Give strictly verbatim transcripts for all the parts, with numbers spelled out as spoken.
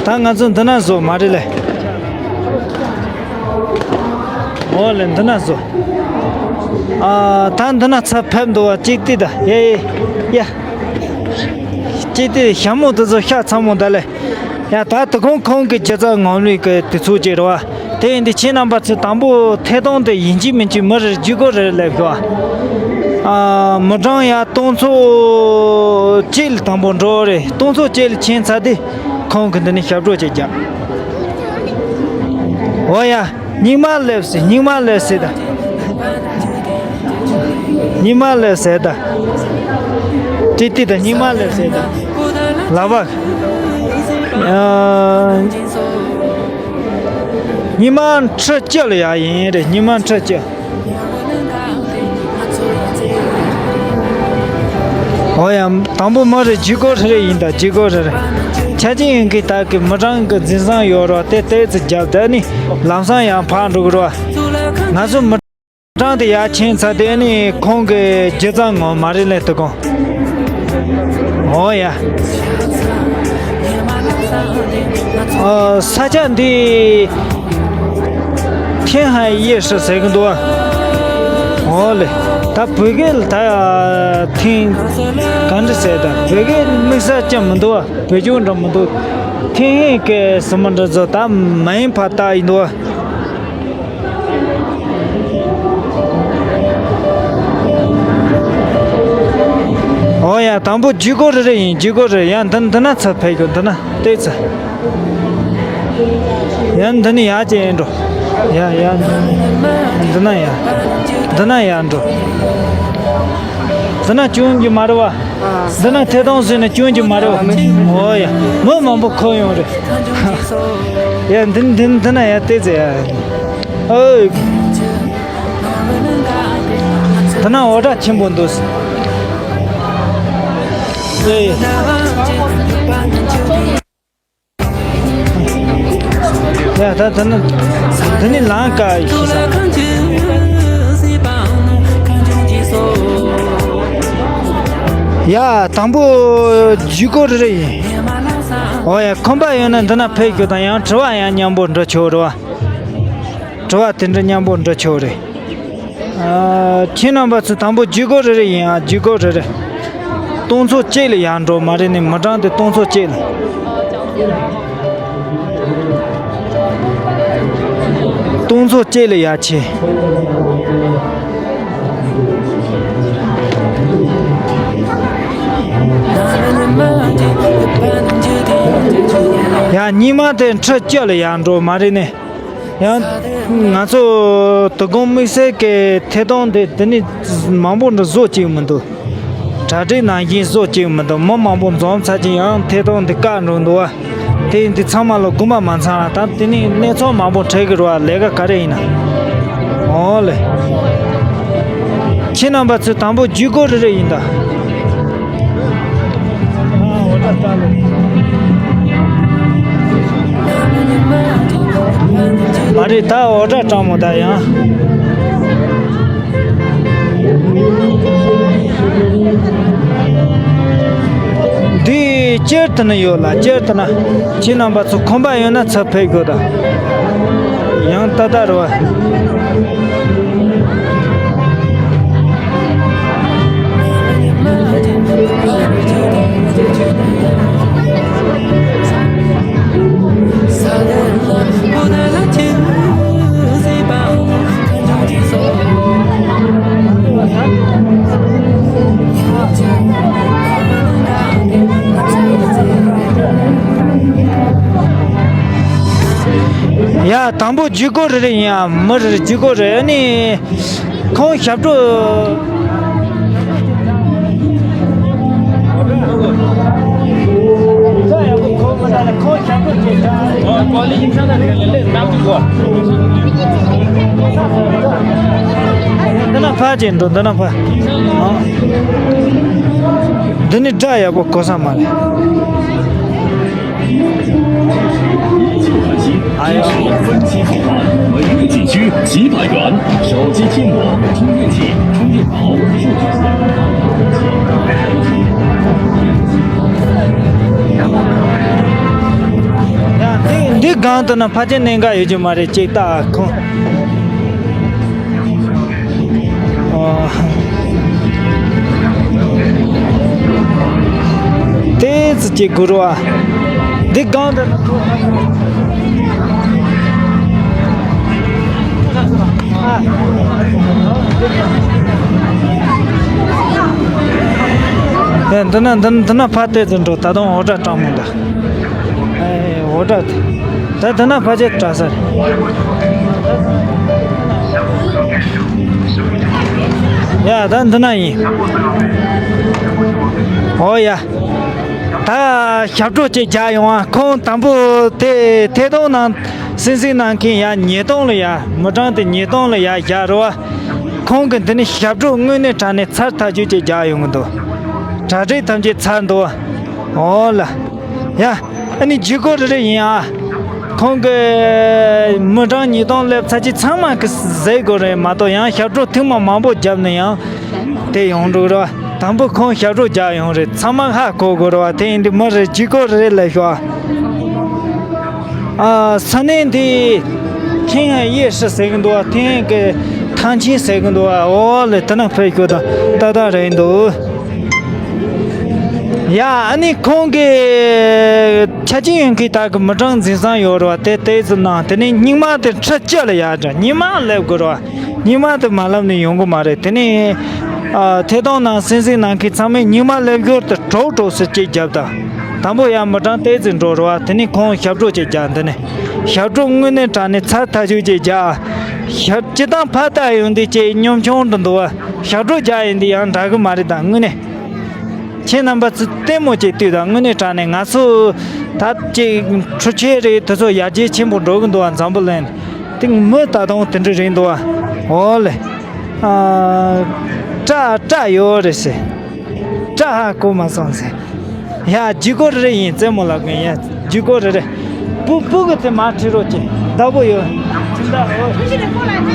ད་ང་ཚོ་འདི་ན་བཟོ་མ་རེད་ལེ། འོ་ལེ་འདི་ན་བཟོ། ཨ་ད་འདི་ན་ཚ་ཕེབས་འདུག་བ། གཅིག་ལྟོས་ད། ཡ་ཡ་ཡ། གཅིག་ལྟོས། ཞྭ་མོ་དེ་ཚོ་ཤ་ཚ་མོ་ད་ལེ། ཡ་ད་དུ་ཁོང་ཁོང་གི་རྒྱུ་རྩ་ངོམ་ལུས་ཀྱི་དུས་ཚོད་ཅིག་རེད་བ། དེ་ཡིན་དུས་ཁྱེད་རྣམ་པ་ཚོས་དང་པོ་ཐད་གཏོང་དེ་ཡིན་གཅིག་མིན་གཅིག་མི་རེར་བརྒྱུད་དགོས་རེད་ལབ་ཤོག་ཨ། མི་གྲངས་ཡ་སྟོང་ཚོ་གཅིག་ལ་དང་པོ་འགྲོ་རེད། སྟོང་ཚོ་གཅིག་ལ་ཕྱིན་ཚར་དུས་ཁོང་གི་འདི་ནས་ཞབས་བྲོ་ཅིག་རྒྱག་འོ་ཡ། སྙིང་མ་སླེབས་སེ། སྙིང་མ་སླེབས་སེ་ད། སྙིང་མ་སླེབས་སེ་ད། ཏི་ཏི་ད། སྙིང་མ་སླེབས་སེ་ད། ལག་པ། ཨ། སྙིང་མ་ཁྲི་བཅུ་ལ་ཡ་ཡིན་རེད། སྙིང་མ་ཁྲི་བཅུ། འོ་ཡ། དང་པོ་མི་རེར་བརྒྱུད་སྐོར་རེ་རེ་ཡིན་ད། བརྒྱུད་སྐོར་རེ་རེ། ཆ་ཅིག་ཡིན་གི་ད་གི་མི་གྲངས་གི་འཛིན་བཟང་ཡོད་རོ། དེ་ཏོག་ཙམ་རྒྱབ་ད་ནི་ལམ་སང་ཡང་ཕར་འགྲོ་གི་རོ། ང་ཚོ་མི་གྲངས་དེ་ཡར་ཕྱིན་ཚར་དེ་ནི་ཁོང་གི་རྒྱུ་རྩ་ངོ་མ་རེད་ལེ། དུ་ཁོང་། འོ་ཡ། ཨ། ས་ཆ་འདི་ཐེན་ཧའེ་ཡེ་ཧྲི་ཟེར་གི་འདུག་བ། འོ་ལེ། ད་བོད་སྐད་ལ་ད་ཐེན་ག་འདྲ་ཟེར། ད་བོད་སྐད་དམིགས་བསལ་ཅང་མི་འདུག་བ། བོད་སྐྱོན་འདྲ་མི་འདུག་ཐེན་ཧའེ་སྐད་ཟེར་མི་འདྲ་ཚོ་ད་མ་ཡིན་པ་ད་ཡིན་འདུག་བ། འོ་ཡ། དང་པོ་བརྒྱུད་སྐོར་རེ་རེ་ཡིན། བརྒྱུད་སྐོར་རེ། ཡ་འདི་འདི་ན་ཚུར་ཕེབས་དགོས། འདི་ན་ལྟོས་ཚུལ། ཡ་འདི་ནས་ཡར་ཅིག་འགྲོ། ཡ་ཡ། འདི་ན་ཡ། འདི་ན་ཡར་འགྲོ། འདི་ན་སྐྱོན་གྱི་མ་རེད་བ། འདི་ན་ཐད་གཏོང་བཟོས་ནས་སྐྱོན་གྱི་མ་རེད་བ། འོ་ཡ། མི་མང་པོ་ཁོ་ཡོང་རེད། ཡ་འདི་འདི་འདི་ན་ཡ་ལྟོས་ཚུལ་ཡ། ཨོ། ད་ན་འོ་སྒྲ་ཆེན་པོ་འདུག་ཨེ། ཡ་ད་ད་ན་ད་ནི་ལང་ཀ་ཡི་ཤི་ས། ཡ་དང་པོ་བརྒྱུད་སྐོར་རེ་རེ་ཡིན། འོ་ཡ། ཁོམ་པ་ཡོད་ན་འདི་ན་ཕེབས་རྒྱུ་དང་། ཡང་དྲི་བ་ཡང་མཉམ་པོ་འདྲི་ཆོག་རེད་བ། དྲི་བ་དེ་འདྲ་མཉམ་པོ་འདྲི་ཆོག་རེད། ཨ། ཁྱེད་རྣམ་པ་ཚོ་དང་པོ་བརྒྱུད་སྐོར་རེ་རེ་ཡིན། ཨ། བརྒྱུད་སྐོར་རེ་རེ། སྟོང་ཚོ་གཅིག་ལ་ཡར་འགྲོ་མ་རེད་ནི། མི་གྲངས་དེ་སྟོང་ཚོ་གཅིག་ལ། སྟོང་ཚོ་གཅིག་ལ་ཡར་ཕྱིན། ཡ་སྙིང་མ་དེ་ཁྲི་བཅུ་ལ་ཡར་འགྲོ་མ་རེད་ནི། ཡང་ང་ཚོ་དོ་དགོང་དམིགས་བསལ་གྱི་ཐད་གཏོང་དེ་དེ་ནི་མང་པོ་འདྲ་བཟོ་བཅུག་མི་འདུག་གྲ་སྒྲིག་ནང་བཞིན་བཟོ་བཅུག་མི་འདུག་མི་མང་པོ་འཛོམས་ཚར་ཅིང་ཡང་ཐད་གཏོང་འདི་བཀག་འགྲོ་འདུག་བ། དེ་ཡིན་དུས་ཚང་མ་ལ་དགོངས་པ་མ་ཚོམ་ལ། ད་དེ་ནི་གནས་ཚུལ་མང་པོ་འཕྲད་ཀྱི་རེད་བ། ལས་ཀ་ག་རེ་ཡིན་ན། འོ་ལེ། ཁྱེད་རྣམ་པ་ཚོས་དང་པོ་བརྒྱུད་སྐོར་རེ་རེ་ཡིན་ད། མ་རེད། ད་འོ་སྒྲ་སྤྲང་མོ་ད་ཡང་། འདི་སྤྱིར་དུ་ན་ཡོད་ལ། སྤྱིར་དུ་ན་ཁྱེད་རྣམ་པ་ཚོ་ཁོམ་པ་ཡོད་ན་ཚུར་ཕེབས་དགོས་ད། ཡང་ཏག་ཏག་རེད་བ། ཡ་དང་པོ་བརྒྱུད་སྐོར་རེ་རེ་ཡིན། ཨ། མི་རེ་རེ་བརྒྱུད་སྐོར་རེ། ཨ་ནི། ཁོང་ཞབས་བྲོ། འདི་ན་ཕར་ཅིག་འགྲོ། འདི་ན་ཕར། ཨ། འདི་ནི་སྒྲ་ཡག་པོ་གོ་ས་མ་རེད། 一九二七，听说分期付款，每月仅需几百元，手机贴膜、充电器、充电宝、数据线。སྒང་དུ་ན་ཕལ་ཆེར་གནད་འགག་ཡོད་རྒྱུ་མ་རེད་ཅིག་ལྟ་ཁོང་། ཨོ། དེ་ཙི་ཅིག་དགོས་རོ་ཨ། འདི་སྒང་དུ་ན། ཨ། འདི་ན་འདི་ན་འདི་ན་ཕ་དེ་ཙི་འགྲོ་ད་དུང་འོ་སྒྲ་གྲང་མོ་འདུག་ཨེ། འོ་སྒྲ་དེ། ད་འདི་ན་ཕལ་ཆེར་གྲྭ་ས་རེད། ཡ་ད་འདི་ན་ཡིན། ཨོ་ཡ། ད་ཞབས་བྲོ་ཅིག་རྒྱག་ཡོང་ཨ། ཁོང་དང་པོ་དེ་ཐད་གཏོང་ནང་སེམས་གཟིགས་གནང་མཁན་ཡ་ཉིས་སྟོང་ལ་ཡ་མི་གྲངས་དེ་ཉིས་སྟོང་ལ་ཡ་བཞག་རོ་ཨ། ཁོང་གིས་འདི་ནས་ཞབས་བྲོ་དངོས་གནས་དྲང་གནས་ཚར་ཐག་ཆོད་ཅིག་རྒྱག་ཡོང་གི་འདུག་གྲ་སྒྲིག་ཐམས་ཅད་ཚར་འདུག་ཨོ་ལ། ཡ། ཨ་ནི་བརྒྱུད་སྐུར་རེ་རེ་ཡིན་ཨ། ཁོང་གི་མི་གྲངས་ཉིས་སྟོང་སླེབས་ཚར་གྱི་ཚང་མ་གི་ཟེར་དགོས་རེད་མ་གཏོགས་ཡང་ཞབས་བྲོ་ཐེངས་མ་མང་པོ་བརྒྱབ་ནས་ཡང་དེ་ཡོང་འགྲོ་ར། དང་པོ་ཁོང་ཞབས་བྲོ་རྒྱག་ཡོང་རེད། ཚང་མ་ཧ་གོ་དགོས་ར་བ། དེ་ཡིན་དུས་མི་རེ་བརྒྱུད་སྐུར་རེ་རེ་ལ་ཞོག་ཨ། ས་གནས་འདི་ཐེང་ཡེ་ཧྲི་ཟེར་གི་འདུག་བ། ཐེང་གི་ཐང་ཆེན་ཟེར་གི་འདུག་བ། ཨོ་ལེ་དེ་ན་ཕེབས་ཞོག་ད་ཏག་ཏག་རེད་འདུག་ཡ། ཨ་ནི་ཁོང་གི་ཆ་ཅི་ཡོང་གི་ད་གི་མི་གྲངས་འཛིན་བཟང་ཡོད་རེད་བ། དེ་ཏོག་ཙམ་གནང་། དེ་ནས་སྙིགས་མ་དེ་ཁྲི་བཅུ་ལ་ཡར་འདྲ། སྙིགས་མ་སླེབས་དགོས་རེད་བ། སྙིགས་མ་དེ་མ་སླེབས་ནས་ཡོང་གི་མ་རེད། དེ་ནས་ཨ། ཐད་གཏོང་ནང་སེམས་གཟིགས་གནང་མཁན་ཚང་མས་སྙིགས་མ་སླེབས་ཞོར་དུ་གྲོགས་གྲོགས་སུ་གཅིག་བརྒྱབ་དང་། དང་པོ་ཡང་མི་གྲངས་ཏོག་ཙམ་འགྲོ་རེད་བ། དེ་ནས་ཁོང་ཞབས་བྲོ་གཅིག་རྒྱག་འདི་ནས། ཞབས་བྲོ་དངོས་གནས་དྲང་གནས་ཚར་ཐག་ཆོད་ཅིག་རྒྱག་ཞབས་སྤྱི་བཏང་ཕར་ལྟ་ཡོང་དུས་ཅིག་གཉོམ་ཆུང་དུ་འདུག་བ། ཞབས་བྲོ་རྒྱག་ཡོང་དུས་ཡང་འདྲ་གི་མ་རེད་ད་དངོས་གནས། ཁྱེད་རྣམ་པ་ཚོ་ལྟད་མོ་ཅིག་ལྟོས་དང་། དངོས་གནས་དྲང་གནས་ང་ཚོ་ད་ཅིག་འཕྲུལ་ཆས་རེད། དེ་ཚོ་ཡར་རྒྱས་ཆེན་པོ་འགྲོ་གི་འདུག་བ། འཛམ་བུ་གླིང་དེ་མི་ད་དུང་དེ་འདྲ་རེད་འདུག་བ། འོ་ལེ། ཨ། སྐྲ་སྐྲ་ཡོད་རེད་ཟེར། སྐྲ་ཧ་གོ་མ་སོང་ཟེར། ཡ་བརྒྱུད་སྐུར་རེ་ཡིན། རྩེད་མོ་ལབ་མཁན་ཡ་བརྒྱུད་སྐུར་རེ་རེ། སྤུ་སྤུ་གུ་དེ་མར་ཁྲིད་རོགས་གྱིས། བདག་པོ་ཡོད།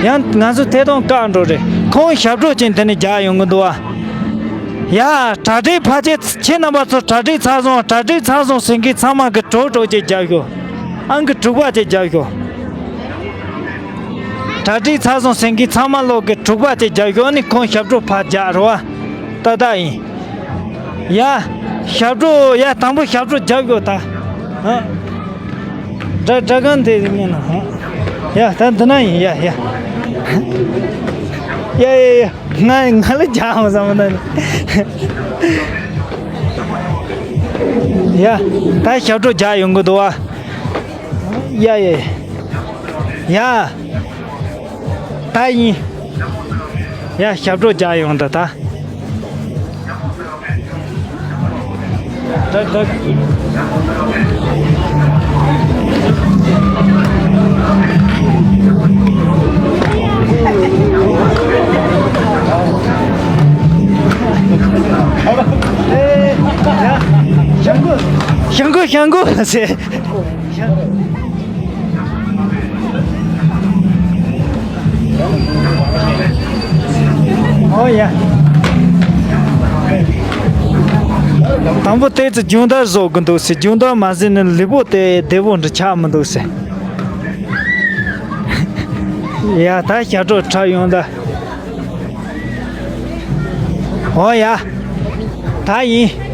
ཡང་ང་ཚོ་ཐད་གཏོང་བཀག་འགྲོ་རེད། ཁོང་ཞབས་བྲོ་ཅན་དེ་ནས་རྒྱག་ཡོང་གི་འདུག་བ། ཡ་གྲ་སྒྲིག་ཕལ་ཆེར་ཁྱེད་རྣམ་པ་ཚོ་གྲ་སྒྲིག་ཚར་སོང་། གྲ་སྒྲིག་ཚར་སོང་ཟེར་མཁན་ཚང་མ་གི་གྲོགས་གྲོགས་ཅིག་རྒྱབ་ཤོག་ཨང་གི་དྲུག་པ་ཅིག་རྒྱབ་ཤོག་གྲ་སྒྲིག་ཚར་སོང་ཟེར་མཁན་ཚང་མ་ལོག་གི་དྲུག་པ་ཅིག་རྒྱབ་ཤོག་ཨ་ནི་ཁོང་ཞབས་བྲོ་ཕར་རྒྱག་རོགས་ཨ། ཏག་ཏག་ཡིན། ཡ། ཞབས་བྲོ་ཡ་དང་པོ་ཞབས་བྲོ་རྒྱབ་ཤོག་ད། ཧ། སྒྲ་སྒྲ་གང་དེ་ངན་ན་ཧ། ཡ་ད་འདི་ན་ཡིན་ཡ་ཡ། ཡ་ཡ་ཡ། ང་ང་ལ་རྒྱག་འོང་བསམ་མ་ད་ནི། ཡ། ད་ཞབས་བྲོ་རྒྱག་ཡོང་གི་འདུག་བ། ཡ་ཡ་ཡ། ད་ཡིན། ཡ་ཞབས་བྲོ་རྒྱག་ཡོང་ད་ད། ཞང་གོ་ཞང་གོ་ཞང་གོ་ཟེར། ཨོ་ཡ། དང་པོ་ཏོག་ཙམ་སྦྱོང་བརྡར་བཟོ་གི་འདུག་ཟེར། སྦྱོང་བརྡར་མ་བཟོས་ན་ལུས་པོ་དེ་བདེ་པོ་འདྲ་ཆགས་མི་འདུག་ཟེར། ཡ་ད་ཞབས་བྲོ་འཁྲབ་ཡོང་ད། ཨོ་ཡ། ད་ཡིན།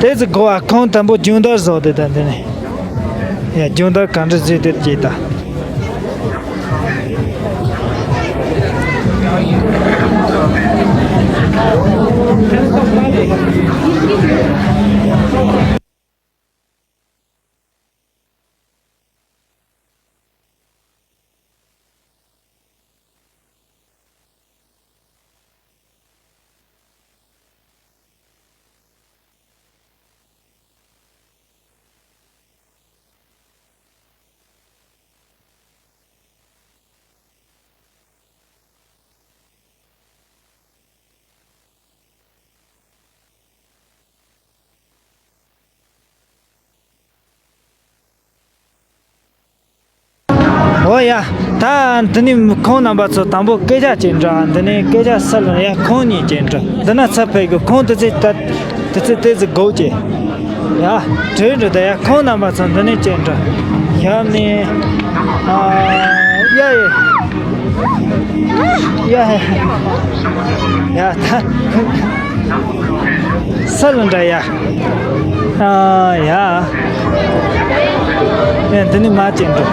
དེ་ཚོ་གོ་བ། ཁོང་དང་པོ་སྦྱོང་བརྡར་བཟོ་དེ་དང་དེ་ནས། ཡ་སྦྱོང་བརྡར་ག་འདྲ་བཟོས་དེ་བྱེད་ད། འོ་ཡ། ད་འདི་ནི་ཁོང་རྣམ་པ་ཚོ་དང་པོ་སྐད་ཆ་ཅིག་འདྲ། འདི་ནི་སྐད་ཆ་ས་ལ་ཡ་ཁོང་གཉིས་ཅིག་འདྲ། འདི་ན་ཚ་ཕེབས་གི། ཁོང་དེ་ཚེ་ད་དེ་ཚེ་དེ་ཚེ་སྒོ་ཅིག་ཡ་དྲོད་འགྲོ། ད་ཡ་ཁོང་རྣམ་པ་ཚོ་འདི་ནི་ཅིག་འདྲ། ཡ་ནི་ཨ་ཡ་ཡ་ཡ་ཡ་ད། ས་ལ་འདྲ་ཡ། ཨ་ཡ། ཡ་འདི་ནི་མ་ཅན་འགྲོ།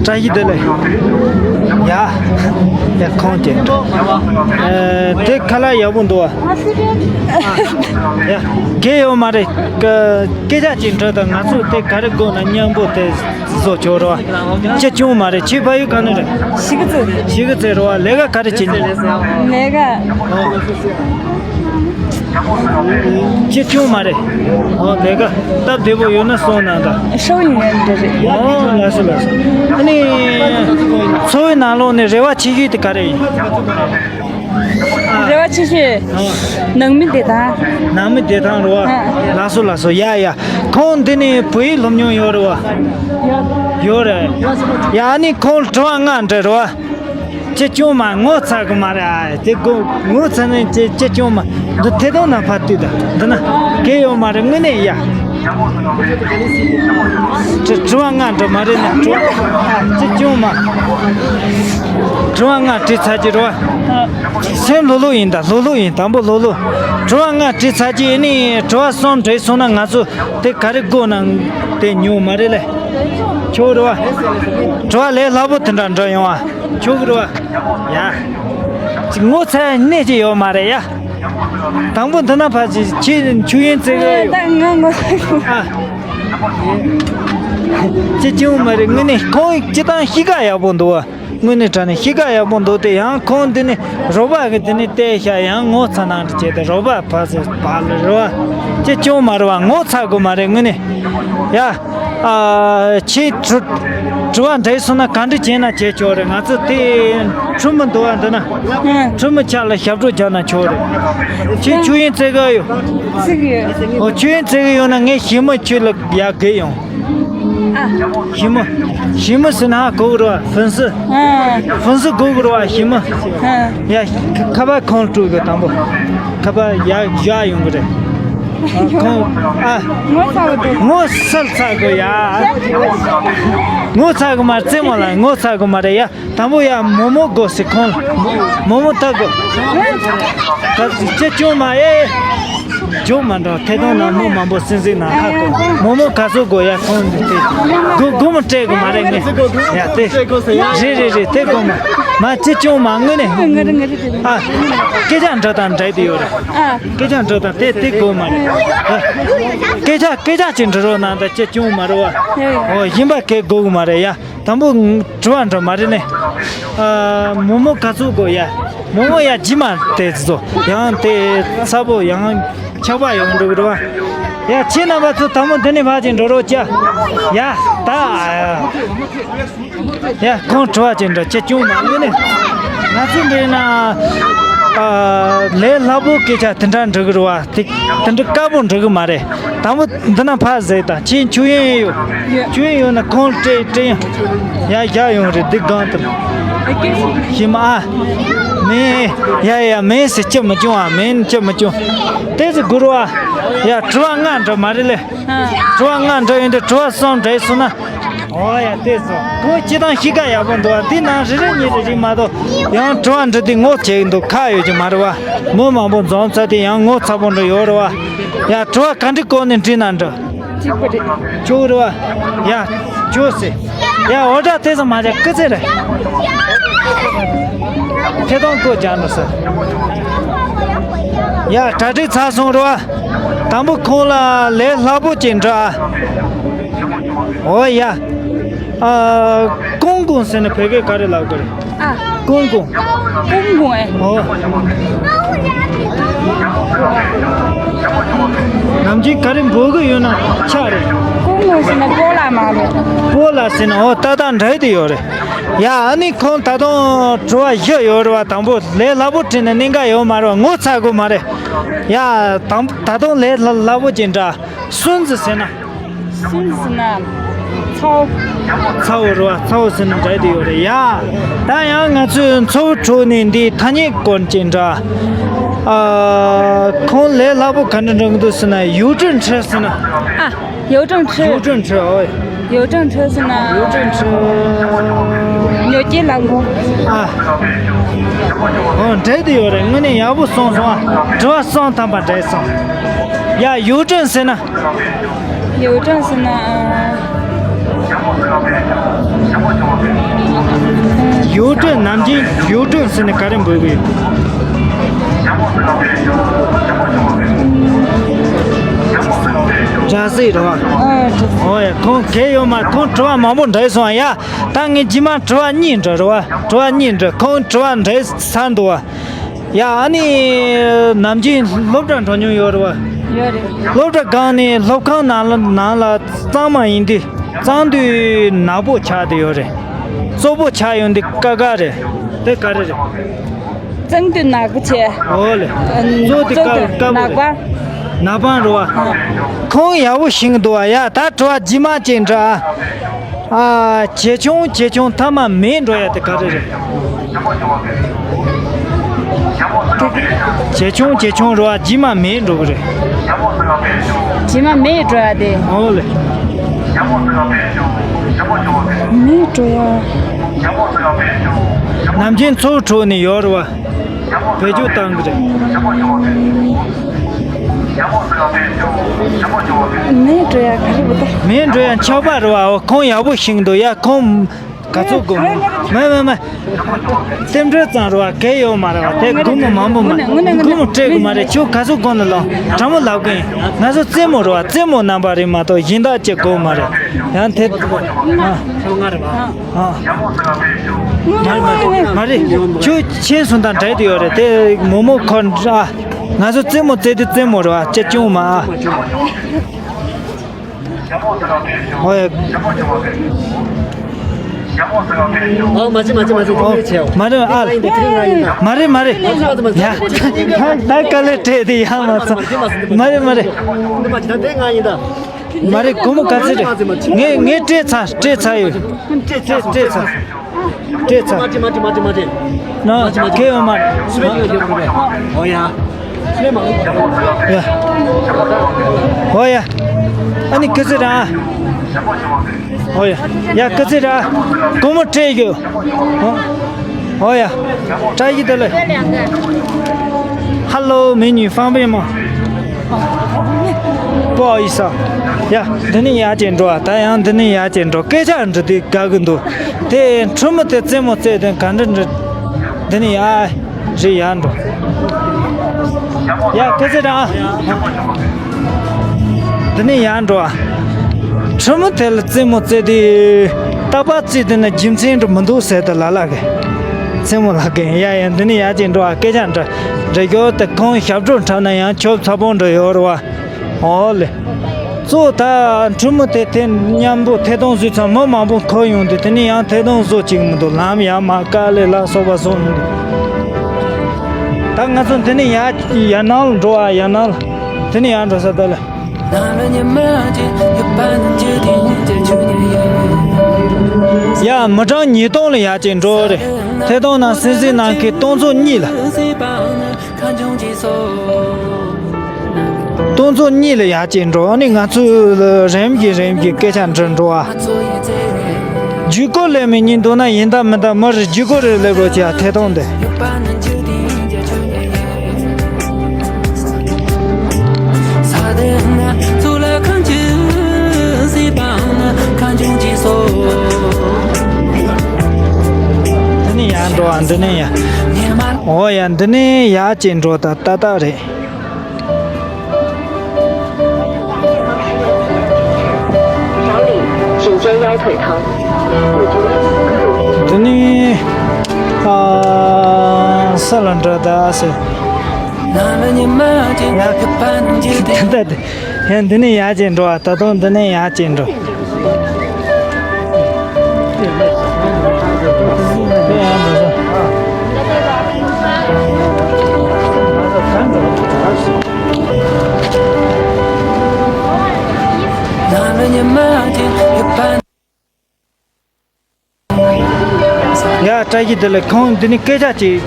བཀྲ་ཤིས་བདེ་ལེགས། ཡ། ཡ་ཁོང་ཅན་འགྲོ། ཨ་དེ་ཁ་ལག་ཡག་པོ་འདུག་བ། ཡ་གལ་ཡོད་མ་རེད། སྐད་ཆ་ཅིག་འགྲོ་དང་། ང་ཚོ་དེ་ག་རེ་དགོས་ན་མཉམ་པོ་དེ། བཟོ་ཆོག་རོ། ཅི་བྱུང་མ་རེད། ཁྱེད་ཕ་ཡུལ་ག་ནས་རེད། ཤི་གི་ཚེ། ཤི་གི་ཚེ་རོ། ལས་ཀ་ག་རེ་བྱེད་ནི། ལས་ཀ་ཅི་བྱུང་མ་རེད། ཨོ་ལས་ཀ་སྟབས་བདེ་པོ་ཡོད་ན་སོང་ན་ད། ཤོག་ཡིན་ཡང་འདྲ་རེད། ཨོ་ལགས་སོ་ལགས་སོ། ཨ་ནི་འཚོ་བའི་ནང་ལོགས་ནས་རེ་བ་ཆེ་ཤོས་དེ་ག་རེ་ཡིན། རེ་བ་ཆེ་ཤོས། ཨ། ནང་མི་བདེ་ཐང་། ནང་མི་བདེ་ཐང་རེད་བ། ཨ། ལགས་སོ་ལགས་སོ། ཡ་ཡ། ཁོང་འདི་ནས་བོད་ཡིག་སློབ་མྱོང་ཡོད་རེད་བ། ཡོད་རེད། ཡ་ནི་ཁོང་དྲི་བ་ལྔ་འདྲི་རེད་བ། ཅི་བྱུང་མ་ངོ་ཚ་གི་མ་རེད། ཨ་དེ་གོ་ངོ་ཚ་ནས་ཅི་ཅི་བྱུང་མ། འདི་ཐད་གཏོང་ནང་ཕར་བལྟས་དང་། འདི་ན་གལ་ཡོད་མ་རེད། དངོས་གནས་ཡ། དྲི་དྲི་བ་ལྔ་འདྲི་མ་རེད་ན། དྲི་བ་ཅི་བྱུང་མ། དྲི་བ་ལྔ་དྲིས་ཚར་གྱི་རེད་བ། སེམས་ལྷོད་ལྷོད་ཡིན་ད། ལྷོད་ལྷོད་ཡིན། དང་པོ་ལྷོད་ལྷོད། དྲི་བ་ལྔ་དྲིས་ཚར་གྱི་ཡིན་ནི། དྲི་བ་གསུམ་དྲིས་སོང་ན་ང་ཚོ་དེ་ག་རེ་དགོས་ན་དེ་ཉོ་མ་རེད་ལེ། ཆོག་རེད་བ། དྲི་བ་ལས་སླ་པོ་དེ་འདྲ་འདྲ་ཡོང་བ། ཆོག་རེད་བ། ཡ། ཅིག་ངོ་ཚ་གནས་ཀྱི་ཡོད་མ་རེད་ཡ། དང་པོ་འདི་ན་ཕར་ཅིག་ཁྱེད་ཆུ་ཡོན་བཙལ་གི་ཡོད། ད་ང་ངོ་ཚ་གི། ཨ། ཅི་བྱུང་མ་རེད། དངོས་གནས་ཁོང་སྤྱི་བཏང་གཤིས་ཀ་ཡག་པོ་འདུག་བ། དངོས་གནས་དྲང་གནས་གཤིས་ཀ་ཡག་པོ་འདུག་སྟེ། ཡང་ཁོང་འདི་ནས་རོགས་པ་གི་འདི་ནས་བལྟས་ཤག་ཡང་ངོ་ཚ་ནང་དུ་བྱས་ཏེ་རོགས་པ་ཕར་ཚུར་བག་ལ་རེད་བ། ཅི་བྱུང་མ་རེད་བ། ངོ་ཚ་དགོས་མ་རེད། དངོས་གནས་ཡ། ཨ། ཁྱེད་དྲི་དྲི་བ་འདྲི་སོང་ན་ག་འདྲ་བྱས་ན་བྱེད་ཆོག་རེད། ང་ཚོ་དེ་ཁྲོམ་མི་འདུག་བ། འདི་ན་ཁྲོམ་མི་ཆ་ལ་ཞབས་བྲོ་རྒྱག་ན་ཆོག་རེད། ཁྱེད་ཆུ་ཡོན་བཙལ་གི་ཡོད། བཙལ་གི་ཡོད། ཨོ་ཆུ་ཡོན་བཙལ་གི་ཡོད་ན་ངས་ཞི་མོ་ཁྱོད་ལ་ཡར་བརྒལ་ཡོང་། ཨ། ཞི་མོ། ཞི་མོ་ཟེར་ན་གོ་གི་རེད་བ། ཧྥུན་སི། ཧྥུན་སི་གོ་གི་རེད་བ། ཞི་མོ། ཡ། ཁ་པར་ཁོང་སྤྲོད་དགོས། དང་པོ་ཁ་པར་ཡར་བཞག་ཡོང་གི་རེད། ཨ། ཁོང་། ཨ། ངོ་ཚ་བ་འདུག་ངོ་སལ་ཚ་དགོས་ཡ། ངོ་ཚ་གི་མ་རེད། རྩེད་མོ་ལ་ངོ་ཚ་གི་མ་རེད་ཡ། དང་པོ་ཡ་མོག་མོག་དགོས་ཟེར། ཁོང་མོག་མོག་ལྟ་དགོས། ད་ཅི་བྱུང་མ་ཨེ། ཇོ་མ་འགྲོ། ཐད་གཏོང་ནང་མི་མང་པོ་སེམས་སེམས་ནང་ཁ་སྐོམ། མོག་མོག་ག་ཚོད་དགོས་ཡ། ཁོང་འདི་དེ་དགོས་དགོས་མ་སྤྲད་དགོས་མ་རེད། ངས་ཡ་དེ་རེད་རེད་རེད། དེ་དགོས་མ་མ་ཅི་བྱུང་མ། དངོས་གནས་ཨ་སྐད་ཆ་འདྲི་དང་འདྲི་དེ་ཡོད་རེད། སྐད་ཆ་འདྲི་དང་དེ་དེ་དགོས་མ་རེད། སྐད་ཆ་སྐད་ཆ་ཅིག་འདྲི་རོགས་གནང་། ད་ཅི་བྱུང་མ་རེད་བ། ཨོ་ཡིན་པ་གས་དགོས་གི་མ་རེད་ཡ། དང་པོ་དྲི་བ་འདྲི་མ་རེད་ནས། ཨ། མོག་མོག་ག་ཚོད་དགོས་ཡ། མོག་མོག་ཡ་ཇི་མ་དེ་ཚོ་ཡང་དེ་ཚ་པོ་ཡང་ཆག་པ་ཡོང་འགྲོ་གི་རེད་བ། ཡ་ཁྱེད་རྣམ་པ་ཚོ་དང་པོ་འདི་ནས་ཕར་ཅིག་འགྲོ་རོགས་བྱ། ཡ་ད། ཡ་ཁོང་དྲི་བ་ཅིག་འདྲི། ཅི་བྱུང་མ་དངོས་གནས་ང་ཚོ་འདི་ན། ཨ། ལས་སླ་པོ་སྐད་ཆ་དེ་འདྲ་འདྲི་གི་རེད་བ། དེ་དེ་འདྲ་དཀའ་པོ་འདྲི་གི་མ་རེད། དང་པོ་འདི་ན་ཕར་ཟེར་དང་། ཁྱེད་ཆུ་ཡོན་ཡོད། ཡོད། ཆུ་ཡོན་ཡོད་ན་ཁོང་སྤྲད་སྤྲད་ཡ། ཡ་བཞག་ཡོང་རེད། འདི་སྒང་དུ། ཨ་ཀེ། ཞི་མ་ཨ། མེད། ཡ་ཡ་མེད་ཟེར། ཅི་མི་བྱུང་ཨ། མེད་ཅི་མི་བྱུང་། དེ་ཚོ་དགོས་རེད་བ། ཡ་དྲི་བ་ལྔ་འདྲི་མ་རེད་ལེ། ཨ། དྲི་བ་ལྔ་འདྲི་ཡོང་དུས་དྲི་བ་གསུམ་འདྲི་སོང་ན། ཨོ་ཡ་དེ་ཚོ་ཁོང་སྤྱི་བཏང་གཤིས་ཀ་ཡག་པོ་འདུག་བ། འདི་ནང་རེ་རེ་གཉིས་རེ་རེ་མ་གཏོགས་ཡང་དྲི་བ་འདྲི་དུས་ངོ་ཚ་གི་འདུག་ཁག་ཡོད་ཀྱི་མ་རེད་བ། མི་མང་པོ་འཛོམས་ཚར་དུས་ཡང་ངོ་ཚ་པོ་འདྲ་ཡོད་རེད་བ། ཡ་དྲི་བ་ག་འདྲི་སྐོར་ནས་འདྲི་ན་འདྲི། གཅིག་པ་རེད། ཆོག་རེད་བ། ཡ་ཆོག་ཟེར། ཡ་འོ་ད་དེ་ཚོ་མ་བྱ་སྐུ་ཚེ་རེད། ཐད་གཏོང་བཀོད་རྒྱག་འགྲོ་ཟེར། ཡ་གྲ་སྒྲིག་ཚར་སོང་རེད་བ། དང་པོ་ཁོང་ལ་ལས་སླ་པོ་ཅིག་འདྲི་ཨ། ཨོ་ཡ། ཨ། ཀོང་ཀོང་ཟེར་ན་བོད་སྐད་ག་རེ་ལབ་དགོས་རེད། ཨ། ཀོང་ཀོང་། ཀོང་ཀོང་ཨེ། ཨོ། ནམ་རྒྱུན་ག་རེ་འབོད་གི་ཡོད་ན་ཆགས་རེད། ཀོང་ཀོང་ཟེར་ན་སྤོ་ལགས་མ་རེད། སྤོ་ལགས་ཟེར་ན་ཨོ་ཏག་ཏག་འདྲ་དེ་ཡོད་རེད། ཡ། ཨ་ནི་ཁོང་ད་དུང་དྲི་བ་བཞི་ཡོད་རེད་བ། དང་པོ་ལས་སླ་པོ་དྲིས་ན་གནད་འགག་ཡོད་མ་རེད་བ། ངོ་ཚ་དགོས་མ་རེད། ཡ། དང་ད་དུང་ལས་སླ་སླ་པོ་ཅིག་འདྲ། སུན་ཙི་ཟེར་ན། སུན་ཙི་ཟེར་ན། ཚ་བོ། ཚ་བོ་རེད་བ། ཚ་བོ་ཟེར་ན་འདྲ་དེ་ཡོད་རེད་ཡ། ད་ཡང་ང་ཚོའི་མཚོ་བོད་ཕྲུག་ནས་འདི་ཐ་སྙད་སྐོར་ཅིག་འདྲ། ཨ། ཁོང་ལས་སླ་པོ་ག་འདྲ་འདྲ་གི་འདུག་ཟེར་ན། 邮政车ཟེར་ན། 啊，邮政车。 邮政车 ཨོ། 邮政车ཟེར་ན། 邮政车。 ཉོ་སྐྱེལ་ལམ་གོ། ཨ། ཨོ། འདྲ་དེ་ཡོད་རེད། དངོས་གནས་ཡག་པོ་གསུངས་སོང་ཨ། དྲི་བ་གསུམ་ཐམ་པ་འདྲ་སོང་། ཡ། 邮政ཟེར་ན། 邮政ཟེར་ན། 邮政 ནམ་རྒྱུན་邮政ཟེར་ནས་ག་རེ་འབོད་ཀྱི་ཡོད། རྒྱ་སེ་རེད་བ། ཨ། ཨོ་ཡ། ཁོང་གལ་ཡོད་མ། ཁོང་དྲི་བ་མང་པོ་འདྲ་སོང་ཡ། ད་ངས་རྗེས་མ་དྲི་བ་གཉིས་འདྲ་རེད་བ། དྲི་བ་གཉིས་འདྲ། ཁོང་དྲི་བ་འདྲ་ཚར་འདུག་བ། ཡ། ཨ་ནི་ནམ་རྒྱུན་སློབ་གྲྭ་འགྲོ་མྱོང་ཡོད་རེད་བ། ཡོད་རེད། སློབ་གྲྭ་སྒང་ནས་སློབ་ཁང་ནང་ལ་ནང་ལ་གཙང་མ་ཡིན་དུས། གཙང་དུས་ནག་པོ་ཆགས་བསྡད་ཡོད་རེད། བཙོག་པོ་ཆགས་ཡོང་དུས་དཀའ་ཁག་རེད། དེ་ག་རེ་རེད། གཙང་དུས་ནག་པོ་ཆེ། ཨོ་ལེ། བཙོག་དུས་དཀའ་དཀའ་པོ་རེད། ནག་པ། ནག་པ་རེད་བ། ཁོང་ཡག་པོ་ཤེས་ཀྱི་འདུག་བ། ཡ། ད་དྲི་བ་རྗེས་མ་ཅིག་འདྲ། ཨ། ཇེ་ཆུང་ཇེ་ཆུང་མཐའ་མ་མེད་འགྲོ་ཡ་དེ་ག་རེ་རེད། ཇེ་ཆུང་ཇེ་ཆུང་རེད་བ། རྗེས་མ་མེད་འགྲོ་གི་རེད། རྗེས་མ་མེད་འགྲོ་ཡ་དེ། ཨོ་ལེ། མེད་འགྲོ་ཡ། ནམ་རྒྱུན་མཚོ་བོད་ཕྲུག་ནས་ཡོད་རེད་བ། བེད་སྤྱོད་བཏང་གི་རེད། མེད་འགྲོ་ཡ་ག་རེ་བུ་ད། མེད་འགྲོ་ཡ་ཆགས་པ་རེད་བ། ཁོང་ཡག་པོ་ཤེས་འདུག་ཡ། ཁོང་ག་ཚོད་དགོས་མོ། མེད་མེད་མེད། རྩེད་འགྲོ་ཙམ་རེད་བ། གལ་ཡོད་མ་རེད་བ། དེ་སྒོར་མོ་མང་པོ་མ། སྒོར་མོ་སྤྲད་དགོས་མ་རེད། ཁྱོད་ག་ཚོད་དགོས་ན་ལོ། དྲང་མོ་ལབ་གི་ཡིན། ང་ཚོ་རྩེད་མོ་རེད་བ། རྩེད་མོ་རྣམ་པ་རེད་མ་གཏོགས་གཞན་དག་ཅིག་དགོས་མ་རེད། ཡང་དེ། ཨ། ཨ། མ་རེད་མ་རེད། ཁྱོད་ཁྱེད་སོང་དང་འདྲ་དེ་ཡོད་རེད། དེ་མོག་མོག་ཁོ་འདྲ། ང་ཚོ་རྩེད་མོ་རྩེ་དུས་རྩེད་མོ་རེད་བ། ཅི་ཅུང་མ། ཨ། ཨོ་ཡ། ཨོ། མ་བྱེད་མ་བྱེད་མ་བྱེད། དེ་ཆེའོ། མ་རེད་ཨ། ང་ཡིན་ད། དེ་ང་ཡིན་ད། མ་རེད་མ་རེད། མ་བྱེད་མ་བྱེད་མ་བྱེད། ཡ། ད་དཀའ་ལས་སྤྲད་དེ་ཡ་མ་ཚོ། མ་རེད་མ་རེད། དེ་མ་བྱེད་ད། དེ་ང་ཡིན་ད། མ་རེད། སྒོར་མོ་ག་ཚོད་རེད། ངས་ངས་སྤྲད་ཚར། སྤྲད་ཚར་ཡོད། སྤྲད་སྤྲད་ཚར། སྤྲད་ཚར། མ་བྱེད་མ་བྱེད་མ་བྱེད་མ་བྱེད། ན་གལ་ཡོད་མ་རེད། ཨོ་ཡ། ཨོ་ཡ། ཨ་ནི་སྐུ་ཚེ་རིང་། ཨོ་ཡ། ཡ་སྐུ་ཚེ་རིང་། སྒོར་མོ་སྤྲད་ཡོད། ཨོ་ཡ། བཀྲ་ཤིས་བདེ་ལེགས། ཧ་ལོ། མེ་ཉུང་ཧྥང་པེ་མ། པོ་ཨི་ས། ཡ། འདི་ནས་ཡར་ཅིག་འགྲོ་ཨ། ད་ཡང་འདི་ནས་ཡར་ཅིག་འགྲོ། སྐད་ཆ་འདྲི་དུས་དགའ་གི་འདུག་དེ་ཁྲུ་མོ་དེ་རྩེད་མོ་རྩེ་དོན་ག་འདྲ་འདྲི། འདི་ནས་ཡར་རེད། ཡར་འགྲོ། ཡ་སྐུ་ཚེ་རིང་། འདི་ནས་ཡར་འགྲོ་ཨ། ཁྲུ་མོ་དེ་ལ་རྩེད་མོ་རྩེ་དུས་རྟག་པར་རྩེ་དུས་ན་རྒྱུ་མཚན་འདྲ་མི་འདུག་ཟེར་ཏེ་ལ་ལ་གི་རྩེད་མོ་ལ་གི། ཡ་ཡ། འདི་ནས་ཡར་ཅིག་འགྲོ་ཨ། སྐད་ཆ་འདྲི་འདྲི་རྒྱུ་དེ། ཁོང་ཞབས་བྲོ་འཁྲབ་ན་ཡང་ཆོབ་ཚ་པོ་འདྲ་ཡོད་རེད་བ། ཨོ་ལེ། གཙོ་ད་ཁྲུ་མོ་དེ་དེ་མཉམ་པོ་ཐད་གཏོང་བཟོས་ཚར། མི་མང་པོ་འཁོར་ཡོང་དུས་དེ་ནས་ཡང་ཐད་གཏོང་བཟོ་བཅུག་མི་འདུག་ལམ་ཡར་མར་དཀའ་ལས་ལ་སོགས་པ་བཟོ་ཡོང་དུས། ད་ང་ཚོ་འདི་ནས་ཡར་ཡར་ནང་ལ་འགྲོ་ཨ། ཡར་ནང་ལ། འདི་ནས་ཡར་འགྲོ་ས་ད་ལ། ཡ། མི་གྲངས་ཉིས་སྟོང་ལ་ཡར་ཅིག་འགྲོ་རེད། ཐད་གཏོང་ནང་སེམས་གསོ་གནང་མཁན་སྟོང་ཚོ་གཉིས་ལ། སྟོང་ཚོ་གཉིས་ལ་ཡར་ཅིག་འགྲོ། ཨ་ནི་ང་ཚོས་རིམ་གྱིས་རིམ་གྱིས་སྐད་ཆ་འདྲི་འགྲོ་ཨ། ཇུས་འགོད་སླེབས་མི་གཉིས་འདུག་ན་ཡིན་ད་མིན་ད་མི་རེ་ཇུས་འགོད་རེ་སླེབས་རོགས་བྱེད་ཨ། ཐད་གཏོང་དེ། འདི་ནས་ཡར་འགྲོ་ཨ། འདི་ནས་ཡར། ཨོ་ཡ། འདི་ནས་ཡར་ཅིག་འགྲོ་ད་ཏག་ཏག་རེད། 请弯腰退汤。 འདི་ནས་ཨ་ས་ལ་འགྲོ་ད་ཟེར། ཡ། ད་ད་ཡ། འདི་ནས་ཡར་ཅིག་འགྲོ་ཨ། ད་དུང་འདི་ནས་ཡར་ཅིག་འགྲོ། བཀྲ་ཤིས་བདེ་ལེགས། ཁོང་འདི་ནས་སྐད་ཆ་ཅིག་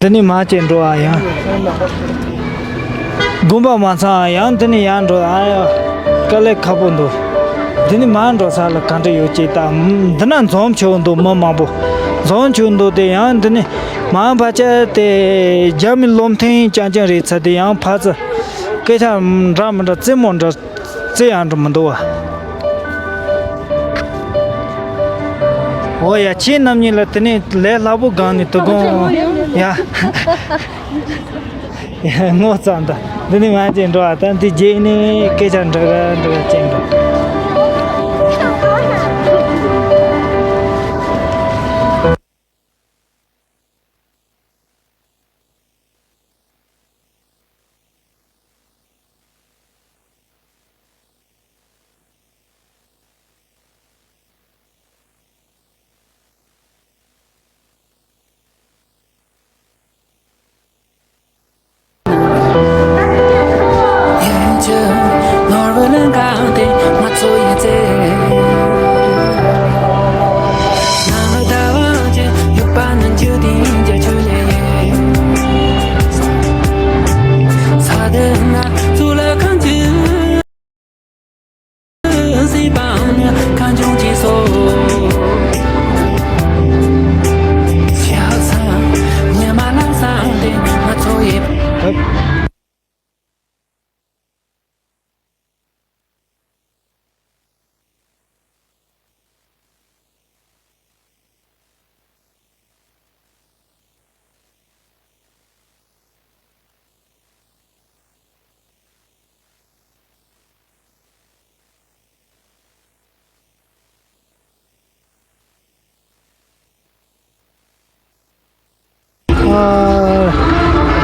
འདི་ནས་མར་ཅིག་འགྲོ་ཨ་ཡང་། དགོན་པ་མ་ཚང་ཡང་འདི་ནས་ཡར་འགྲོ་ཨ་ཡ། དཀའ་ལས་ཁག་པོ་འདུག་འདི་ནས་མར་འགྲོ་ས་ལ་ག་འདྲ་ཡོད་ཅེས་ད། འདི་ན་འཛོམས་ཆེ་བོ་འདུག་མི་མང་པོ། འཛོམས་ཆེ་བོ་འདུག་དེ་ཡང་འདི་ནས་མར་ཕར་ཆེར་དེ་རྒྱ་མི་བློ་མཐུན་རྐྱང་རྐྱང་རེད་ཚ་དེ་ཡང་ཕར་ཚུར་སྐད་ཆ་འདྲ་མི་འདྲ་རྩེད་མོ་འདྲ། རྩེ་ཡང་འགྲོ་མི་འདུག་བ། འོ་ཡ། ཁྱེད་རྣམ་གཉིས་ལ་དེ་ནས་ལས་སླ་པོ་སྒང་ནས་དུ་དགོང་ཡ། ཡ་ངོ་ཙམ་ད། འདི་ནས་མར་ཅིག་འགྲོ་བ་ད། འདི་རྗེས་ནས་སྐད་ཆ་འདྲ་འདྲ་ཅིག་འགྲོ།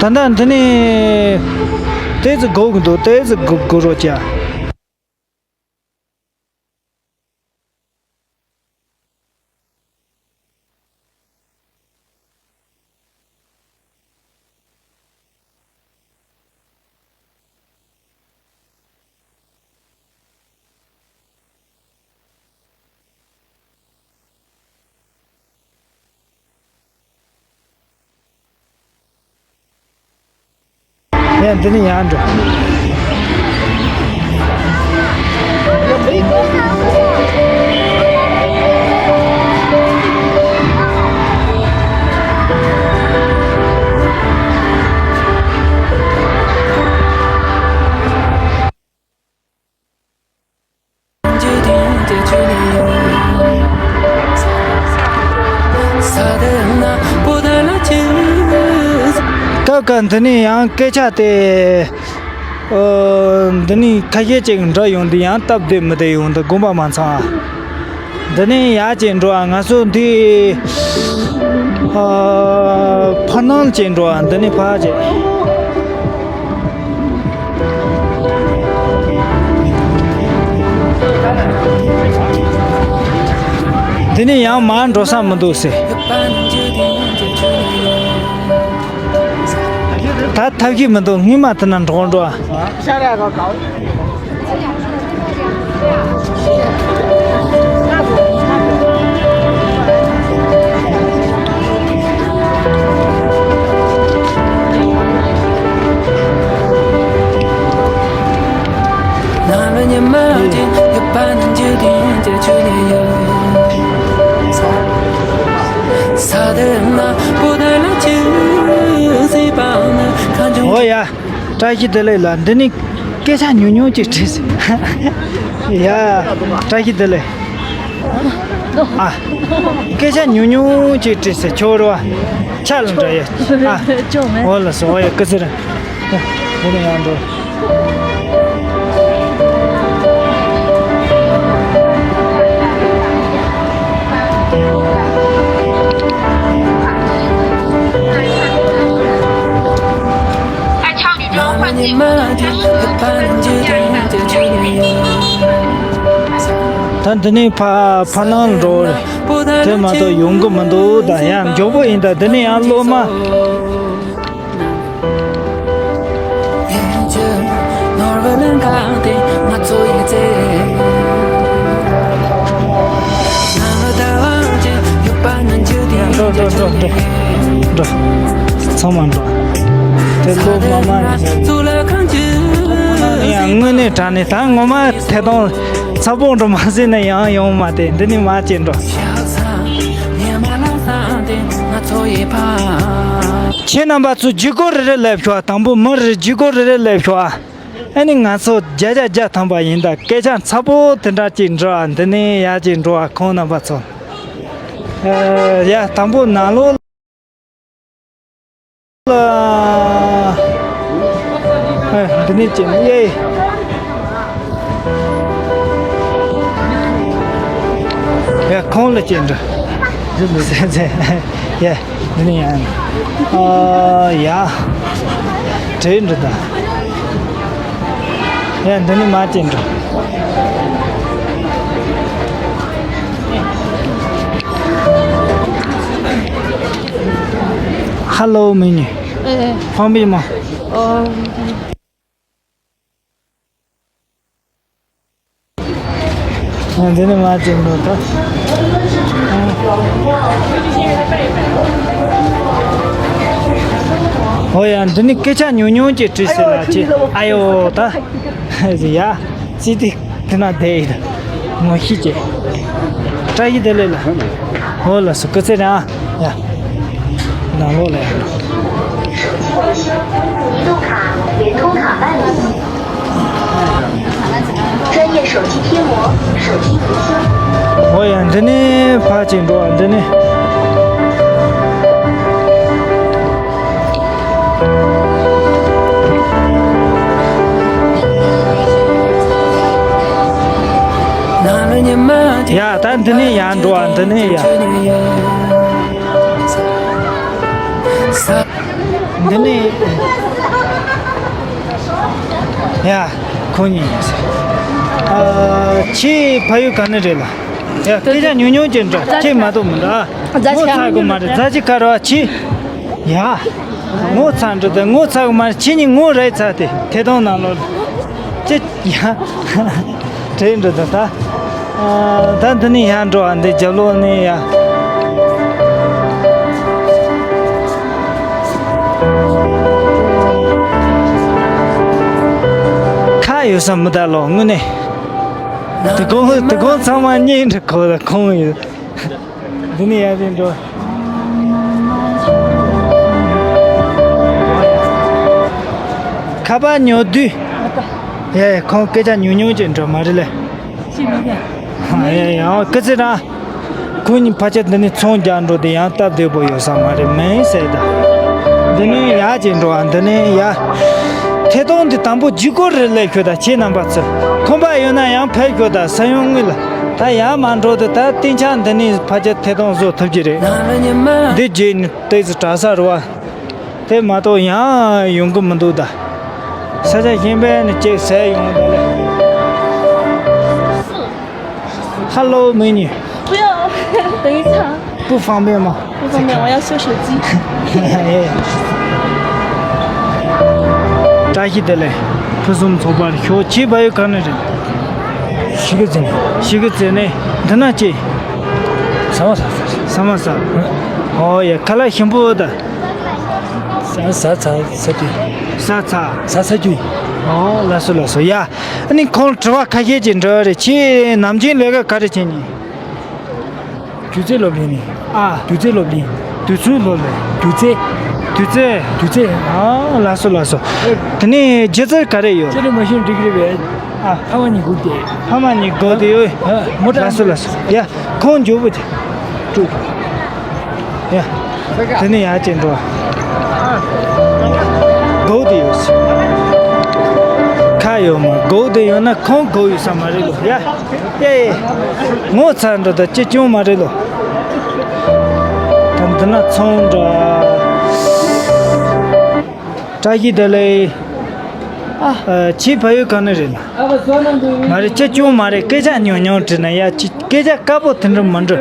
ད་ལྟ་འདི་ནས་ཏོག་ཙམ་སྒུག་གི་འདུག་ཏོག་ཙམ་སྒུག་སྒུག་རོགས་བྱ། ཡ་འདི་ནས་ཡར་འགྲོ། སྐབས་འདི་ནས་ཡང་སྐད་ཆ་དེ། ཨོ། འདི་ནས་ཁ་ཤས་ཅིག་འདྲ་ཡོང་དུས་ཡང་སྟབས་བདེ་མི་བདེ་ཡོང་འདུག་དགོངས་པ་མ་ཚོམ་ཨ། འདི་ནས་ཡར་ཅིག་འགྲོ་ཨ། ང་ཚོ་འདི། ཨ། ཕར་ནང་ཅིག་འགྲོ་ཨ། འདི་ནས་ཕར་ཅིག་འདི་ནས་ཡང་མར་འགྲོ་ས་མི་འདུག་ཟེར། ད་ཐབས་ཤེས་མི་འདུག་སྔོན་མ་དེ་ན་འགྲོ་འགྲོ་ཨ། འོ་ཡ། བཀྲ་ཤིས་བདེ་ལེགས་ལགས། འདི་ནས་སྐད་ཆ་ཉུང་ཉུང་ཅིག་དྲིས། ཡ། བཀྲ་ཤིས་བདེ་ལེགས། ཨ། སྐད་ཆ་ཉུང་ཉུང་ཅིག་དྲིས་ཟེར་ཁྱོད་རེད་བ། ཆ་ལ་འདྲ་ཡ། ཨ། འོ་ལགས་སོ། འོ་ཡ། སྐུ་ཚེ་རིང་། འདི་ནས་ཡར་འགྲོ། ད་འདི་ནས་ཕ་ཕ་ནང་འགྲོ་རེད། དེ་མ་གཏོགས་ཡོང་གི་མི་འདུག་ད་ཡང་མགྱོགས་པོ་ཡིན། ད་འདི་ནས་ཡང་སློབ་མ། འགྲོ་འགྲོ་འགྲོ་འགྲོ། འགྲོ། ཚང་མ་འགྲོ། དེ་སློབ་མ་མ་ཡིན། ཡང་དངོས་གནས་དྲང་གནས་ད་ངོ་མ་ཐད་གཏོང་ཚ་པོ་འགྲོ་མ་ཟིན་ན་ཡང་ཡོང་མ་དེ་འདི་ནས་མ་བྱེད་འགྲོ། ཁྱེད་རྣམ་པ་ཚོ་ལྗིད་ཁོག་རེ་རེ་སླེབས་ཤོག་དང་པོ་མི་རེ་ལྗིད་ཁོག་རེ་རེ་སླེབས་ཤོག་ཨ་ནི་ང་ཚོ་བརྒྱ་ཆ་བརྒྱ་ཐམ་པ་ཡིན། ད་སྐད་ཆ་ཚ་པོ་དེ་འདྲ་ཅིག་འགྲོ་ཨ། འདི་ནས་ཡར་ཅིག་འགྲོ་ཨ། ཁོང་རྣམ་པ་ཚོ། ཨ། ཡ་དང་པོ་ནང་ལོགས་ལ། ཨ། འདི་ནས་ཅིག་ཡེ། ཡ་ཁོང་ལ་ཅིག་འགྲོ། ཡ། འདི་ནས་ཡང་། ཨ། ཡ། དྲན་འགྲོ་ད། ཡ། འདི་ནས་མར་ཅིག་འགྲོ། ཧ་ལོ་མི་ཉི། ཨེ། ཕང་པི་མ། ཨོ། འདི་ནས་མར་ཅིག་འགྲོ་ད། ཨོ་ཡ། འདི་ནས་སྐད་ཆ་ཉུང་ཉུང་ཅིག་དྲིས་ཟེར་ལ་ཅི། ཨ་ཡོ་ད། ཡ། ཙི་ཏི་དེ་ན་བསྡད་ཡིན། ངོ་ཤེས་ཅེ། བཀྲ་ཤིས་བདེ་ལེགས་ལ། ཨོ་ལགས་སོ། སྐུ་ཚེ་རིང་ཨ། ཡ། ནང་ལོགས་ལ་ཡ། 移动卡、联通卡办理。专业手机贴膜、手机明星。 ཨོ་ཡ། འདི་ནས་ཕར་ཅིག་འགྲོ་ཨ། འདི་ནས། ཡ། ད་འདི་ནས་ཡར་འགྲོ་ཨ། འདི་ནས་ཡ། འདི་ནས་ཡ། ཁོང་གཉིས་ཡིན་ཟེར། ཨ། ཁྱེད་ཕ་ཡུལ་ག་ནས་རེད་ལ། ཡ། སྐད་ཆ་ཉུང་ཉུང་ཅིག་འགྲོ། ཁྱེད་མ་གཏོགས་མི་འགྲོ་ཨ། ངོ་ཚ་གི་མ་རེད། རྫ་ཆེ་ཁ་རོ་ཨ། ཁྱེད། ཡ། ངོ་ཚ་འགྲོ་དེ་ངོ་ཚ་གི་མ་རེད། ཁྱེད་གཉིས་ངོ་རེད་ཚ་དེ་ཐད་གཏོང་ནང་ལོགས་ལ། ཅི། ཡ། དྲན་འགྲོ་དང་ད། ཨ། ད་འདི་ནས་ཡར་འགྲོ་ཨ། འདི་རྒྱབ་ལོགས་ནས་ཡ། ཁ་ཡོད་ས་མི་ད་ལོ་དངོས་གནས། དེ་གོང་དེ་གོང་ཚང་མ་གཉེན་འདྲ་གོ་ད་ཁོང་ཡོད། འདི་ནས་ཡར་ཅིག་འགྲོ། ཁ་པར་ཉོ་དུས། ཡ་ཡ། ཁོང་སྐད་ཆ་ཉུང་ཉུང་ཅིག་འགྲོ་མ་རེད་ལེ། ཡ་ཡ། ཨོ། སྐུ་ཚེ་རིང་། ཁོང་གཉིས་ཕལ་ཆེར་འདི་ནས་ཚོང་རྒྱག་འགྲོ་དེ་ཡང་སྟབས་བདེ་པོ་ཡོད་ས་མ་རེད་མིན་ཟེར་ད། འདི་ནས་ཡར་ཅིག་འགྲོ་ཨ། འདི་ནས་ཡ། ཐད་གཏོང་འདི་དང་པོ་ལྗིད་ཁོག་རེ་སླེབས་ཤོག་ད་ཁྱེད་རྣམ་པ་ཚོ། ཁོམ་པ་ཡོད་ན་ཡང་ཕེབས་ཤོག་ད་ས་ཡོམ་དངུལ་ལ། ད་ཡར་མར་འགྲོ་དུས་ད་སྟེང་ཆ་འདི་ནས་ཕལ་ཆེར་ཐད་གཏོང་བཟོ་ཐུབ་ཀྱི་རེད། འདི་རྗེས་ནས་ཏོག་ཙམ་དྲག་ས་རེད་བ། དེ་མ་གཏོགས་ཡང་ཡོང་གི་མི་འདུག་ད། ས་ཆ་གཞན་པ་ནས་ཅིག་ཟེར་ཡོང་ད་ལེ། ཧ་ལོ་མི་ཉི། 不要，等一下。 不方便吗？ 不方便，我要修手机。 བཀྲ་ཤིས་བདེ་ལེགས། ཕུན་སུམ་ཚོགས་པར་ཤོག་ཁྱེད་ཕ་ཡུལ་ག་ནས་རེད། གཞིས་ཀ་རྩེ་ནས། གཞིས་ཀ་རྩེ་ནས། འདི་ན་ཅི། ཟ་མ་ཟ་ཟ། ཟ་མ་ཟ། ཨོ་ཡ། ཁ་ལག་ཞིམ་པོ་ད། ཟ་ཟ་ཚ་ཟ་དུས། ཟ་ཚ། ཟ་ཟ་དུས། ཨོ་ལགས་སོ་ལགས་སོ། ཡ། ཨ་ནི་ཁོང་དྲི་བ་ཁ་ཤས་ཅིག་འདྲི་བ་རེད། ཁྱེད་ནམ་རྒྱུན་ལས་ཀ་ག་རེ་བྱེད་ནི། སྒྱུ་རྩལ་སློབ་གླིང་ནས། ཨ། སྒྱུ་རྩལ་སློབ་གླིང་། དུས་ཚོད་སློབ་གླིང་། སྒྱུ་རྩལ། སྒྱུ་རྩལ། སྒྱུ་རྩལ། ཨ། ལགས་སོ་ལགས་སོ། དེ་ནས་སྒྱུ་རྩལ་ག་རེ་ཡོད། ཁྱེད་རང་མ་ཤེས་འགྲིག་གི་རེད་པས། ཨ། ཕ་མ་གཉིས་སྒུག་སྟེ། ཕ་མ་གཉིས་སྒུག་སྟེ་ཡོད། ཨ། མོ་ཊ། ལགས་སོ་ལགས་སོ། ཡ། ཁོང་མགྱོགས་པོ་བྱེད། ཀྲུག་ཡ། དེ་ནས་ཡར་ཅིག་འགྲོ། སྒུག་སྟེ་ཡོད། ཡོད་མ་སྒུག་དེ་ཡོད་ན་ཁོང་སྒུག་ཡོད་ས་མ་རེད་ལོ། ཡ་ཡ་ཡ། ངོ་ཚ་འགྲོ་ད་ཅི་ཅུང་མ་རེད་ལོ། ད་འདི་ན་ཚོང་འགྲོ། བཀྲ་ཤིས་བདེ་ལེགས། ཨ། ཁྱེད་ཕ་ཡུལ་ག་ནས་རེད་ལ། མ་རེད་ཅི་ཅུང་མ་རེད། སྐད་ཆ་ཉུང་ཉུང་དྲིས་ན་ཡ། ཅི་སྐད་ཆ་དཀར་པོ་དེ་འདྲ་མ་འགྲོ།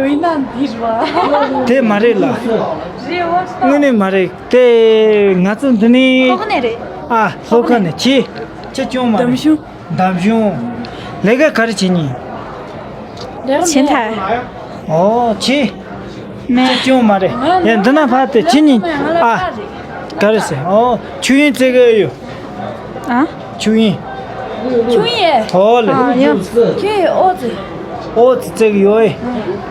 དེ་མ་རེད་ལ། དངོས་གནས་མ་རེད། དེ་ང་ཚོ་འདི་ནས། ཨ། ལྷོ་ཁ་ནས། ཁྱེད་ཁྱེད་ཅུང་མ་རེད། འདམ་གཞུང་། ལས་ཀ་ག་རེ་བྱེད་ཉིན། ཆེན་ཐ། ཨོ་ཆེ། མེ། ཅི་ཅུང་མ་རེད། ཡ་འདི་ན་ཕར་དེ་ཁྱེད་གཉིས། ཨ། ག་རེ་ཟེར། ཨོ་ཆུ་ཡིན་བཙལ་གི་ཡོད། ཨ། ཆུ་ཡིན། ཆུ་ཡིན། ཨོ་ལེ། ཨ་ཡ། ཁྱེད་ཨོ་ཙི། ཨོ་ཙི་བཙལ་གི་ཡོད་ཨེ།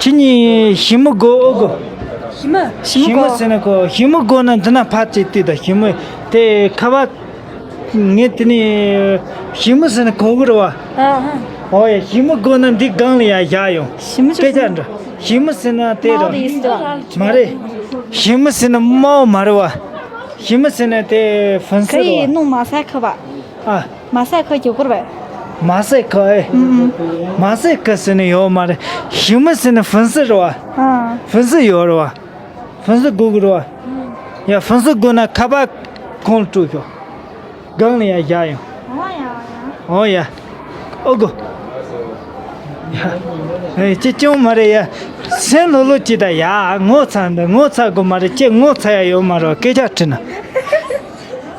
ཁྱེད་གཉིས་ཞི་མོ་དགོ་ཨོ་དགོ། ཞི་མོ། ཞི་མོ་ཞི་མོ་དགོ། ཟེར་ན་གོ། ཞི་མོ་དགོ་ན་འདི་ན་ཕར་ཅིག་ལྟོས་དང་། ཞི་མོ་དེ་ཁ་བ། ངས་དེ་ནས་ཞི་མོ་ཟེར་ན་གོ་གི་རེད་བ། ཨ་ཧ། ཨོ་ཡ། ཞི་མོ་དགོས་ན་འདི་སྒང་ལ་ཡ་བཞག་ཡོང་། ཞི་མོ་ཅོ། སྐད་ཆ་འདྲ། ཞི་མོ་ཟེར་ན་དེ་རེད། མ་རེད། ཞི་མོ་ཟེར་ན་དམར་པོ་མ་རེད་བ། ཞི་མོ་ཟེར་ན་དེ་粉色རེད་བ།可以弄马赛克吧？ ཨ།马赛克有个呗。马赛克 ཨེ། ཨུམ་ཨུམ། 马赛克 ཟེར་ན་ཡོད་མ་རེད། ཞི་མོ་ཟེར་ན་粉色རེད་བ། ཨ། 粉色 ཡོད་རེད་བ། 粉色 དགོས་གི་རེད་བ། ཡ་粉色 དགོས་ན་ཁ་པར་ཁོང་ལ་སྤྲོད་ཤོག་སྒང་ལ་ཡ་བཞག་ཡོང་། ཨོ་ཡ་ཨོ་ཡ། ཨོ་ཡ། ཨོ་དགོ། ཡ། ཨེ་ཅི་ཅུང་མ་རེད་ཡ། སེམས་ལྷོད་ལྷོད་ཅིག་ད་ཡ། ངོ་ཚ་འདི་ངོ་ཚ་དགོས་མ་རེད། ཅི་ངོ་ཚ་ཡ་ཡོད་མ་རེད་བ། སྐད་ཆ་དྲིས་ན།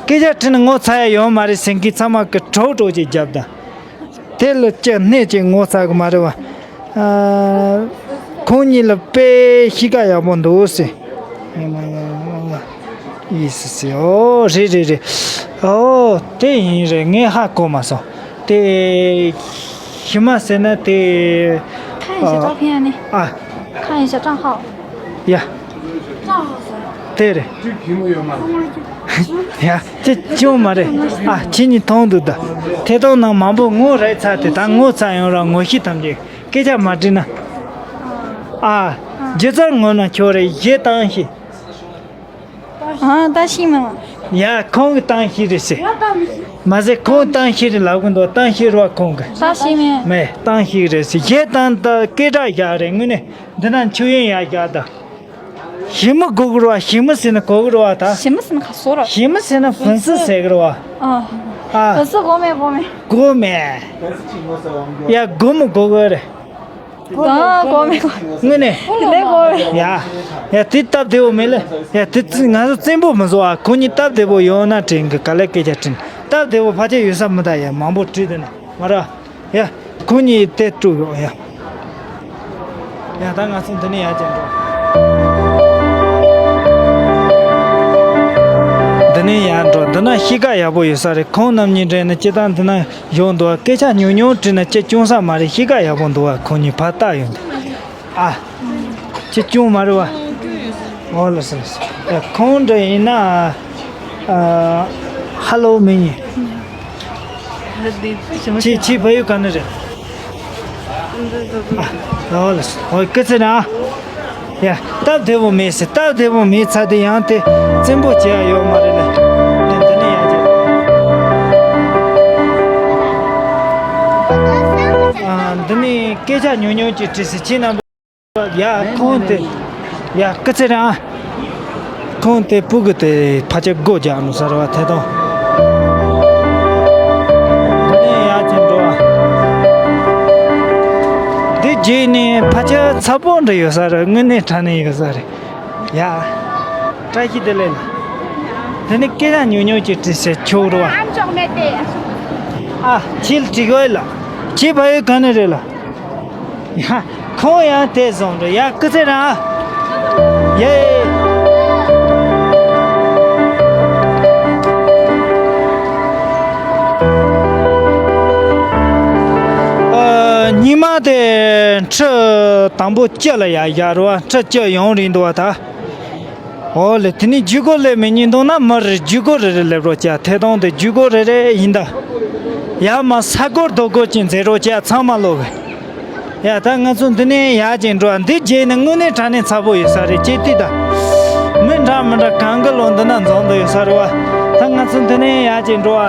སྐད་ཆ་དྲིས་ན་ངོ་ཚ་ཡ་ཡོད་མ་རེད་ཟེར་མཁན་ཚང་མ་གི་གྲོགས་གྲོགས་ཅིག་རྒྱབ་ད། དེ་ལ་ཅི་སྣེ་ཅིག་ངོ་ཚ་གི་མ་རེད་བ། ཨ། ཁོང་གཉིས་ལ་དཔེ་གཤིས་ཀ་ཡག་པོ་འདུག་ཟེར། ཡིན་སྲིད་སྲིད། ཨོ་རེད་རེད་རེད། ཨོ་དེ་ཡིན་རེད། ངས་ཧ་གོ་མ་སོང་། དེ་ཞི་མོ་ཟེར་ན་དེ། 看一下照片呢。 ཨ། 看一下账号。 ཡ། 账号是 དེ་རེད། ཡ། ཅི་ཅུང་མ་རེད། ཨ། ཁྱེད་གཉིས་མཐོང་འདུག་ད། ཐད་གཏོང་ནང་མང་པོ་ངོ་རེ་ཚ་དེ་ད་ངོ་ཚ་ཡོང་ར། ངོ་ཤེས་ཐམས་ཅད་སྐད་ཆ་མ་དྲིས་ན། ཨ། སྒྱུ་རྩལ་ངོ་ན་ཁྱོད་རེད། གཞས་བཏང་ཤིག་ཨ། བཏང་ཤིག་མ། ཡ། ཁོང་གི་བཏང་ཤིག་རེད་ཟེར། མ་ཟད་ཁོང་བཏང་ཤིག་རེད་ལབ་གི་འདུག་བཏང་ཤིག་རེད་བ་ཁོང་གི། བཏང་ཤིག་མེད། མེད། བཏང་ཤིག་རེད་ཟེར། གཞས་བཏང་ད་སྐད་གྲགས་བཞག་རེད། དངོས་གནས་འདི་ན་མཆོད་ཡོན་ཡག་བཞག་ད། ཞི་མོ་དགོས་གི་རེད་བ། ཞི་མོ་ཟེར་ན་གོ་གི་རེད་བ་ད། ཞི་མོ་ཟེར་ན་ཁ་སོ་ར། ཞི་མོ་ཟེར་ན粉色 ཟེར་གི་རེད་བ། ཨ། ཨ། 粉色 དགོས་མེད་དགོས་མེད། དགོས་མེད། ཡ་དགོས་མོ་དགོས་གི་རེད། དགོས་མེད་དགོས་མེད། དངོས་གནས། དེ་ལས་དགོས་མེད། ཡ། ཡ་དེ་སྟབས་བདེ་བོ་མེད་ལེ། ཡ་དེ་ང་ཚོ་བཙན་པོ་མི་བཟོ་ཨ། ཁོ་གཉིས་སྟབས་བདེ་བོ་ཡོང་ན་དྲན་གི། ག་ལེ་སྐད་ཆ་དྲན། སྟབས་བདེ་བོ་ཕལ་ཆེར་ཡོད་ས་མི་ད། ཡ་མང་པོ་དྲིས་དེ་ན་མ་ར། ཡ། ཁོ་གཉིས་དེ་དཀྲུག་ཡོང་ཡ། ཡ་ད་ང་ཚོ་འདི་ནས་ཡར་ཅིག་འགྲོ། འདི་ནས་ཡར་འགྲོ། འདི་ན་གཤིས་ཀ་ཡག་པོ་ཡོད་ས་རེད། ཁོང་རྣམ་གཉིས་འདྲེས་ནས་སྤྱིར་བཏང་འདི་ན་བཞུགས་འདུག་སྐད་ཆ་ཉུང་ཉུང་དྲིས་ན་ཅི་ཅུང་ས་མ་རེད། གཤིས་ཀ་ཡག་པོ་འདུག་བ། ཁོང་གཉིས་ཕར་ལྟ་ཡོང་དུས། ཨ། ཅི་ཅུང་མ་རེད་བ། ཨོ་ལགས་སོ་ལགས་སོ། ཁོང་འདྲ་ཡིན་ན། ཨ། ཧ་ལོ་མི་ཡིན། ཁྱེད་ཁྱེད་ཕ་ཡུལ་ག་ནས་རེད། ཨ། ཨོ་ལགས་སོ། ཨོ་སྐུ་ཚེ་རིང་ཨ། ཡ། སྟབས་བདེ་བོ་མེད་ཟེར། སྟབས་བདེ་བོ་མེད་ཚ་དེ་ཡང་དེ་བཙན་པོ་བྱེད་ཡ་ཡོད་མ་རེད་ལ། འདི་འདི་ནས་ཡར་ཅིག་ཨ། འདི་ནས་སྐད་ཆ་ཉུང་ཉུང་ཅིག་དྲིས་ཟེར། ཁྱེད་རྣམ་པ། ཡ་ཁོང་དེ། ཡ་སྐུ་ཚེ་རིང་ཨ། ཁོང་དེ་སྤུ་གུ་དེ་ཕལ་ཆེར་སྒོ་རྒྱག་ནོ་ས་རེད་བ། ཐད་གཏོང་འདི་ནས་ཡར་ཅིག་འགྲོ་བ། འདི་རྗེས་ནས་ཕལ་ཆེར་ཚ་པོ་འདྲ་ཡོད་ས་རེད། དངོས་གནས་དྲང་གནས་ཡོད་ས་རེད། ཡ། བཀྲ་ཤིས་བདེ་ལེགས་ལགས། དེ་ནི་སྐད་ཆ་ཉུང་ཉུང་ཅིག་དྲིས་ཟེར་ཆོག་རེད་བ། ཨ། ཁྱེད་དྲི་གོ་ལ། ཁྱེད་ཕ་ཡུལ་ག་ནས་རེད་ལ། ཡ། ཁོང་ཡང་དེ་བཟང་འགྲོ། ཡ་སྐུ་ཚེ་རིང་ཨ། ཡེ། ཨ། ཉི་མ་དེ་ཁྲི་དང་པོ་བཅུ་ལ་ཡར་བཞག་རེད་བ། ཁྲི་བཅུ་ཡོང་རིང་འདུག་བ་ད། ཨོ་ལེ། དེ་ནས་ཇུས་འགོད་སླེབས་མི་ཉིན་དུང་ན་མི་རེ་ཇུས་འགོད་རེ་རེ་སླེབས་རོགས་བྱ། ཐད་གཏོང་དེ་ཇུས་འགོད་རེ་རེ་ཡིན་ད། ཡ་མ་ས་སྐོར་རྡོ་སྐོར་ཅིག་མཛད་རོགས་བྱ། ཚང་མ་ལོག་གི། ཡ་ད་ང་ཚོ་འདི་ནས་ཡར་ཅིག་འགྲོ་བ། འདི་རྗེས་ནས་དངོས་གནས་དྲང་གནས་ཚ་པོ་ཡོད་ས་རེད། ཅེས་ཏི་ད། མི་འདྲ་མི་འདྲ་གང་གི་ལོ་འདི་ན་འཛོམས་འདུག་ཡོད་ས་རེད་བ། ད་ང་ཚོ་འདི་ནས་ཡར་ཅིག་འགྲོ་བ།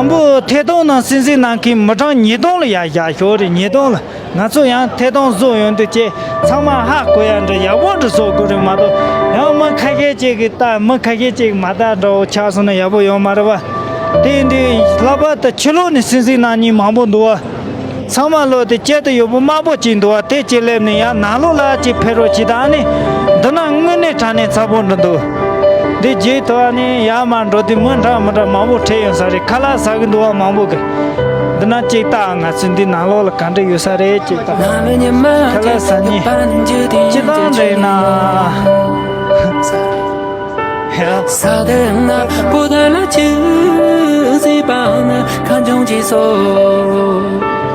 དང་པོ་ཐད་གཏོང་ནང་གསན་གཟིགས་གནང་མཁན་མི་གྲངས་ཉིས་སྟོང་ལ་ཡར་བཞག་ཤོག་རེད། ཉིས་སྟོང་ལ། ང་ཚོ་ཡང་ཐད་གཏོང་བཟོ་ཡོང་དུས་ཀྱི་ཚང་མ་ཧ་གོ་ཡ་འདྲ་ཡག་པོ་འདྲ་བཟོ་དགོས་རེད་མ་གཏོགས། ཡང་མི་ཁ་ཤས་ཅིག་གིས་ལྟ། མི་ཁ་ཤས་ཅིག་མ་ལྟ་འདྲ་བོ་ཆགས་སོང་ན་ཡག་པོ་ཡོད་མ་རེད་བ། དེ་ཡིན་དུས་ལྷག་པར་དུ་ཕྱི་ལོགས་ནས་གསན་གཟིགས་གནང་མཁན་མང་པོ་འདུག་བ། ཚང་མ་ལོ་དེ་སྐྱེ་དུ་ཡོད་པོ་དམར་པོ་ཅིག་འདུག་བ། དེ་ཅིག་སླེབས་ནས་ཡང་ནང་ལོགས་ལ་ཅིག་ཕེབས་རོགས་བྱེད་དང་ནི། འདི་ན་དངོས་གནས་དྲང་གནས་ཚ་པོ་འདྲ་འདུག་འདི་རྗེས་ཐོག་ནས་ཡར་མར་འགྲོ་དུས་མི་འདྲ་མི་འདྲ་མང་པོ་འཕྲད་ཡོང་ས་རེད། ཁ་ལག་ཟ་གི་འདུག་བ་མང་པོ་གི། འདི་ན་ཅིག་ལྟ། ང་ཚོའི་འདི་ནང་ལོགས་ལ་ག་འདྲ་ཡོད་ས་རེད་ཅིག་ལྟ། ཁ་ལག་ཟ་མཁན་སྤྱིར་བཏང་འདྲ་ཡིན་ན།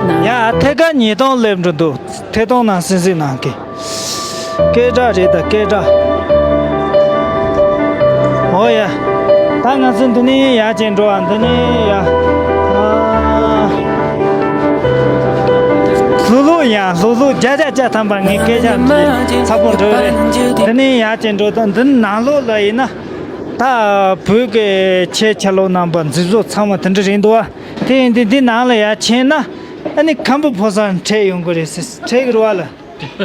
ཡ། ཡ། ཐད་ཀར་ཉིས་སྟོང་སླེབས་འགྲོ་འདུག་ཐད་གཏོང་ནང་གསན་གཟིགས་གནང་མཁན། སྐད་གྲགས་རེད་ད། སྐད་གྲགས། འོ་ཡ། ད་ང་ཚོ་འདི་ནས་ཡར་ཅིག་འགྲོ་བ། འདི་ནས་ཡ། ཨ། ལྷུག་ལྷུག་ཡ། ལྷུག་ལྷུག་བརྒྱ་ཆ་བརྒྱ་ཐམ་པ་ངས་སྐད་ཆ་འདྲི་ཚ་པོ་འདྲ་རེད། འདི་ནས་ཡར་ཅིག་འགྲོ་དང་འདི་ནང་ལོགས་ལ་ཡིན་ན། ད་བོད་ཀྱི་ཆེ་ཆ་ལོ་རྣམ་པ་འཛིན་བཟོ་ཚང་མ་དེ་འདྲ་རེད་འདུག་བ། དེ་ཡིན་དུས་འདི་ནང་ལ་ཡར་ཕྱིན་ན། ཨ་ནི་ཁམ་བུ་ཕོ་གསར་འཕྲད་ཡོང་གི་རེད་ཟེར། འཕྲད་ཀྱི་རེད་བ་ལ།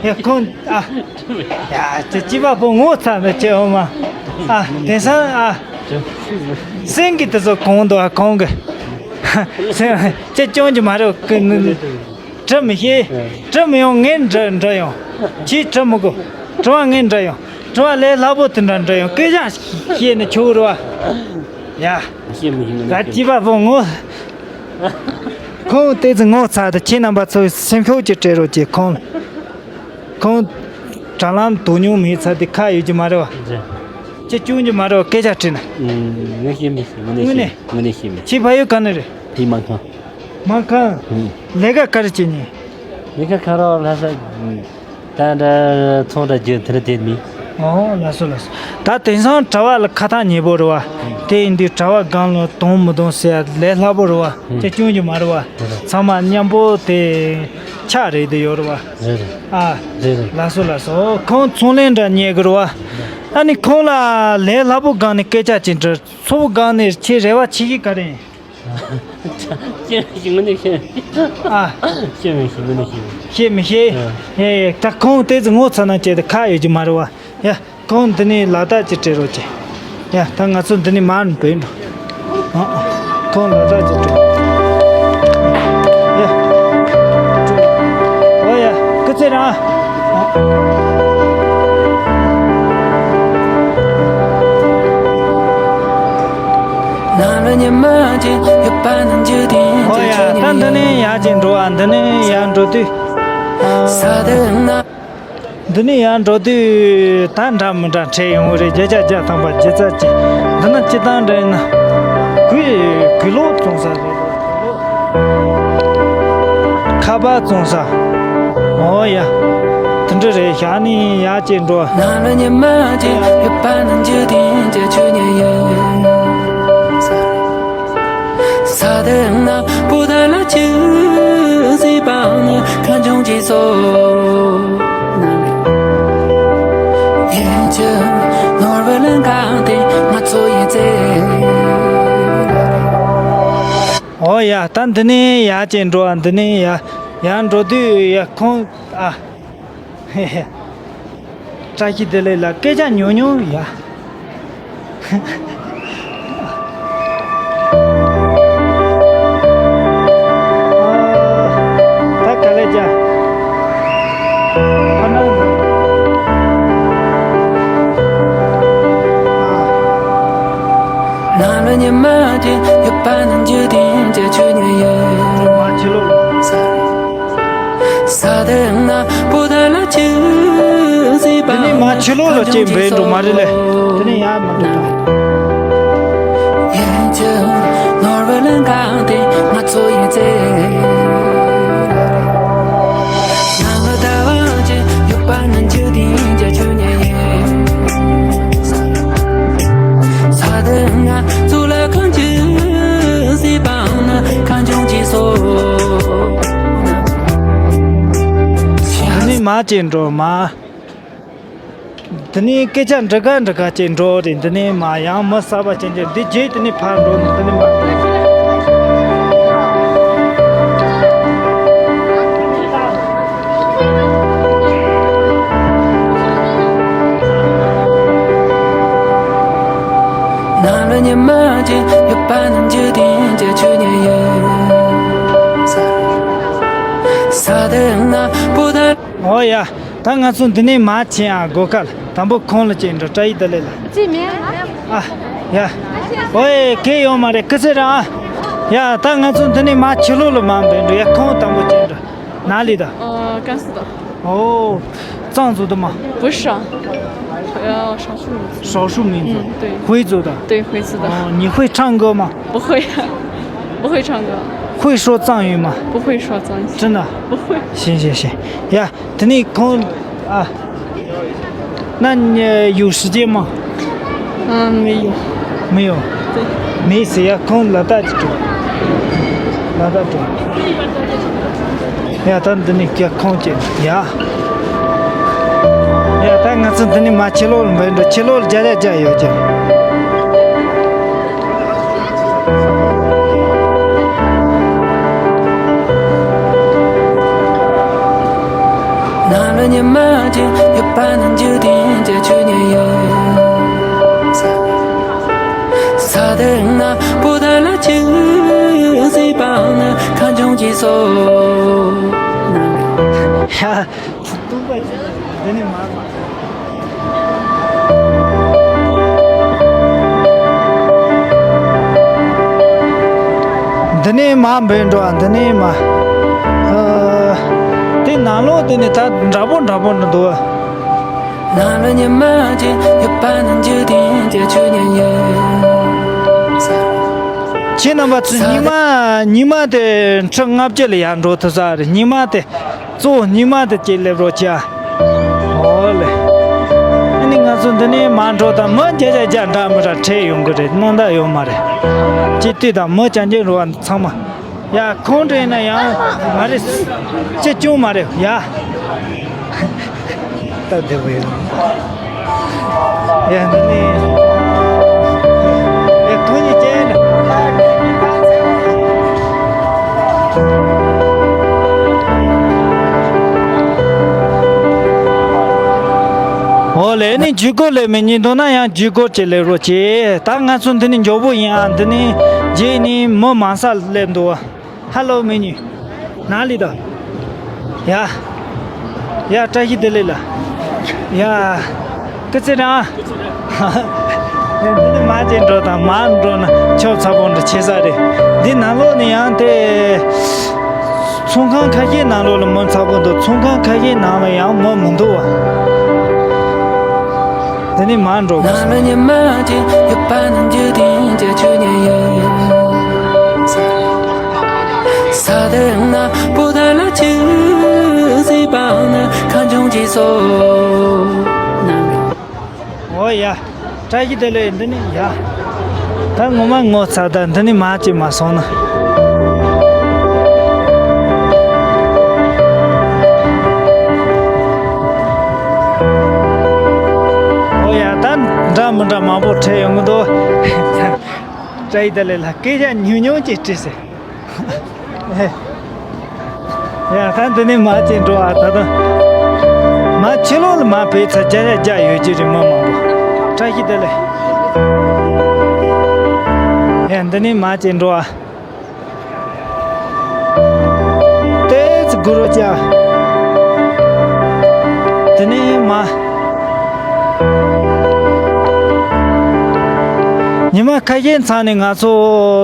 ཡ་ཁོང་ཨ། ཡ་ཁྱེད་སྐྱིད་པ་པོ་ངོ་ཚ་ནས་ཁྱེད་འོ་མ། ཨ་དེང་སང་ཨ། སེང་གེ་དེ་ཚོ་གང་འདུག་ཨ། གང་གི། སེང་ཁྱེད་སྐྱོན་གྱི་མ་རེད། ཀི་ནི་དྲི་མི་ཤེས། དྲི་མི་ཡོང་ངས་འདྲི་འདྲི་ཡོང་། ཁྱེད་དྲི་མི་དགོས། དྲི་བ་ངས་འདྲི་ཡོང་། དྲི་བ་ལས་སླ་པོ་དེ་འདྲ་འདྲི་ཡོང་། སྐད་ཆ་བཤད་ནས་ཆོག་རེད་བ། ཡ། ཤེས་མི་ཤེས་མི་ད་ཤེས། སྐྱིད་པ་པོ་ངོ། ཁོང་ཏོག་ཙམ་ངོ་ཚ་དང་ཁྱེད་རྣམ་པ་ཚོས་སེམས་ཤུགས་ཀྱིས་སྤྲད་རོགས་གྱིས་ཁོང་ལ། ཁོང་དྲ་ལམ་དོ་སྙོམས་མེད་ཚ་དེ་ཁ་ཡོད་ཀྱི་མ་རེད་བ། རེད། ཅི་སྐྱོན་གྱི་མ་རེད་བ། སྐད་ཆ་དྲིས་ན། ངས་ཤེས་མི་ཤེས། དངོས་གནས་དངོས་གནས། ཤེས་དངོས་གནས་ཤེས་མི་ཤེས། ཁྱེད་ཕ་ཡུལ་ག་ནས་རེད། དེ་མ་ཁང་། མ་ཁང་། ལས་ཀ་ག་རེ་བྱེད་ཉེ། ལས་ཀ་ག་རེ་ལྷ་ས། ད་འདྲ་ཚོང་འདྲ་རྒྱུ་དེ་འདྲ་དེ་མིན། ཨོ་ལགས་སོ་ལགས་སོ། ད་དེང་སང་དྲ་བ་ལ་ཁ་ཐག་ཉེ་པོ་རེད་བ། དེ་ཡིན་དུས་དྲ་བ་སྒང་ལ་དོན་མི་དོན་ཟེར་ལས་སླ་པོ་རེད་བ། ཅི་སྐྱོན་གྱི་མ་རེད་བ། ཚང་མ་མཉམ་པོ་དེ་ཆ་རེད་དེ་ཡོད་རེད་བ། རེད་རེད། ཨ། རེད་རེད། ལགས་སོ་ལགས་སོ། ཁོང་ཚོང་ལས་འདྲ་ཉེ་གི་རེད་བ། ཨ་ནི་ཁོང་ལ་ལས་སླ་པོ་སྒང་ནས་སྐད་ཆ་ཅིག་འདྲི། ཚོགས་སྒང་ནས་ཁྱེད་རེ་བ་ཆེ་ཤོས་ག་རེ་ཡིན། ཤེས་མི་ཤེས། ངོ་ནས་ཤེས་མི་ཤེས། ཨ། ཤེས་མི་ཤེས། ངོ་ནས་ཤེས་མི་ཤེས། ཤེས་མི་ཤེས། ཨ། ཡ་ཡ། ད་ཁོང་དེ་ཚོ་ངོ་ཚ་ན་བྱས་ཏེ་ཁ་ཡོད་ཀྱི་མ་རེད་བ། ཡ། ཁོང་འདི་ནས་ལག་རྟགས་ཅིག་སྤྲད་རོགས་བྱེད། ཡ། ད་ང་ཚོ་འདི་ནས་མར་འབུད་འགྲོ། ཨ། ཁོང་ལག་རྟགས་ཅིག་སྤྲད། ཡ། ཨོ་ཡ། སྐུ་ཚེ་རིང་། ཨ། ཨོ་ཡ། ད་འདི་ནས་ཡར་ཅིག་འགྲོ་བ། འདི་ནས་ཡར་འགྲོ་དུས། ཨ། འདི་ནས་ཡར་འགྲོ་དུས་ད་འདྲ་མི་འདྲ་འཕྲད་ཡོང་གི་རེད། བརྒྱ་ཆ་བརྒྱ་ཐམ་པ་རྒྱུ་རྩ་ཅིག་འདི་ན་སྤྱིར་བཏང་འདྲ་ཡིན་ན། གོས་གོས་ལོག་བཙོང་ས་རེད། ཁ་པར་བཙོང་ས། ཨོ་ཡ། དེ་འདྲ་རེད། ཞག་ནི་ཡར་ཅིག་འགྲོ། ཨོ་ཡ། ད་འདི་ནས་ཡར་ཅིག་འགྲོ་བ། འདི་ནས་ཡར་ཡར་འགྲོ་དུས་ཡ་ཁོང་ཨ། བཀྲ་ཤིས་བདེ་ལེགས་ལགས། སྐད་ཆ་ཉུང་ཉུང་ཡ། ད་ག་ལེ་ཅ། ཁོ་ན། ཨ། མ་ཆུ་ལོ། དེ་ནས་མ་ཆུ་ལོ་ལ་ཅིག་འབད་འགྲོ་མ་རེད་ལེ། དེ་ནས་ཡར་མི་འགྲོ་ད། དེ་ནས་མ་ཅིག་འགྲོ་མ། དེ་ནས་སྐད་ཆ་འདྲི་ག་འདྲི་ག་ཅིག་འགྲོ་རེད། འདི་ནས་མ་ཡང་མི་གསར་པ་ཅན་གྱི་འདི་རྗེས་དེ་ནས་ཕར་འགྲོ་ནས་དེ་ནས་མ་འགྲོ། ཨོ་ཡ། ད་ང་ཚོ་འདི་ནས་མར་ཕྱིན་ཨ། སྒོ་ཁ་ལ། དང་པོ་ཁོང་ལ་ཅིག་འགྲོ། བཀྲ་ཤིས་བདེ་ལེགས་ལ། ཅི་མེད། ཨ། ཡ། ཨོ་ཡ། གལ་ཡོད་མ་རེད། སྐུ་ཚེ་རིང་ཨ། ཡ། ད་ང་ཚོ་འདི་ནས་མར་ཕྱི་ལོགས་ལ་མར་འབུད་འགྲོ། ཡ། ཁོང་དང་པོ་ཅིག་འགྲོ། 哪里的？呃，甘肃的。哦，藏族的吗？不是啊，呃，少数民族。少数民族。嗯，对。回族的。对，回族的。哦，你会唱歌吗？不会啊，不会唱歌。会说藏语吗？不会说藏语。真的？不会。行行行，呀，等你空啊，那你有时间吗？嗯，没有。没有。对。没事呀，空了大几种，了大种。ཡ། ད་འདི་ནས་ཀྱ་ཁོང་ཅན། ཡ། ཡ། ད་ང་ཚོ་འདི་ནས་མར་ཕྱི་ལོགས་ལ་འབུད་འགྲོ། ཕྱི་ལོགས་ལ་རྒྱ་ར་རྒྱ་ཡོད་ཀྱང་། ཡ། སྟོང་པ་ཅིག་འདི་ནས་མར། འདི་ནས་མར་འབུད་འགྲོ་ཨ། འདི་ནས་མར། ཨ། དེ་ནང་ལོགས་དེ་ནས་ད་འདྲ་པོ་འདྲ་པོ་འདྲ་འདུག་ཨ། ཁྱེད་རྣམ་པ་ཚོས་ཉི་མ། ཉི་མ་དེ་ཁྲི་ལྔ་བཅུ་ལ་ཡར་འགྲོ་ཐུབ་ས་རེད། ཉི་མ་དེ། གཙོ་བོ་ཉི་མ་དེ་ཅིག་སླེབས་རོགས་བྱ། ཨོ་ལེ། ཨ་ནི་ང་ཚོ་འདི་ནས་མར་འགྲོ་དང་། མི་བརྒྱ་ཆ་བརྒྱ་འདྲ་མི་འདྲ་འཕྲད་ཡོང་གི་རེད། སྣང་དག་ཡོད་མ་རེད། སྤྱི་འཐུས་དང་མི་རྐྱང་རྐྱང་རོགས་ཚང་མ། ཡ། ཁོང་འདྲ་ཡིན་ན་ཡང་མ་རེད། ཅི་ཅུང་མ་རེད་ཡ། སྟབས་བདེ་པོ་ཡོད། ཡ། འདི་ནི། ཡ། ཐོ་ཉི་ཅན། ཨོ་ལེ། ནི་ཇུས་འགོད་ལས་མི་ཉིན་དོ་ན་ཡང་ཇུས་འགོད་ཅིག་ལས་རོགས་གྱིས། ད་ང་ཚོ་འདི་ནི་མགྱོགས་པོ་ཡིན་ཨ། འདི་ནི་རྗེས་ནི་མི་མང་ས་སླེབས་འདུག་ཧ་ལོ་མི་ཉུ། 哪里的？ཡ། ཡ། བཀྲ་ཤིས་བདེ་ལེགས་ལ། ཡ། སྐུ་ཚེ་རིང་། ཡ། འདི་ནི་མར་ཅིག་འགྲོ་དང་། མར་འགྲོ་ན་ཆོབ་ཚ་པོ་འདྲ་ཆེ་ས་རེད། འདི་ནང་ལོགས་ནི་ཡང་དེ། ཚོང་ཁང་ཁ་ཤས་ནང་ལོགས་ལ་མི་ཚ་པོ་འདུག་ཚོང་ཁང་ཁ་ཤས་ནང་ལ་ཡང་མི་མི་འདུག་བ། འདི་ནི་མར་འགྲོ་དགོས་སོང་། ཨོ་ཡ། བཀྲ་ཤིས་བདེ་ལེགས། འདི་ནི་ཡ། ད་ངོ་མ་ངོ་ཚ། ད་འདི་ནི་མར་ཅིག་མར་སོང་ན། ཨོ་ཡ། ད་འདྲ་མི་འདྲ་མང་པོ་འཕྲད་ཡོང་གི་འདུག་བཀྲ་ཤིས་བདེ་ལེགས་ལ་སྐད་ཆ་ཉུང་ཉུང་ཅིག་དྲིས་ཟེར། ཡ། ད་འདི་ནས་མར་ཅིག་འགྲོ་ཨ། ད་ད། མར་ཕྱི་ལོགས་ལ་མར་ཕེབས་ཚར། རྒྱ་ཡ་རྒྱ་ཡོད་ཀྱི་རེད། མི་མང་པོ། བཀྲ་ཤིས་བདེ་ལེགས། ཡ། འདི་ནས་མར་ཅིག་འགྲོ་ཨ། ཏོག་ཙམ་སྒུག་རོགས་བྱ། དེ་ནས་མར། ཉི་མ་ཁ་ཤས་ཚང་ནས་ང་ཚོ་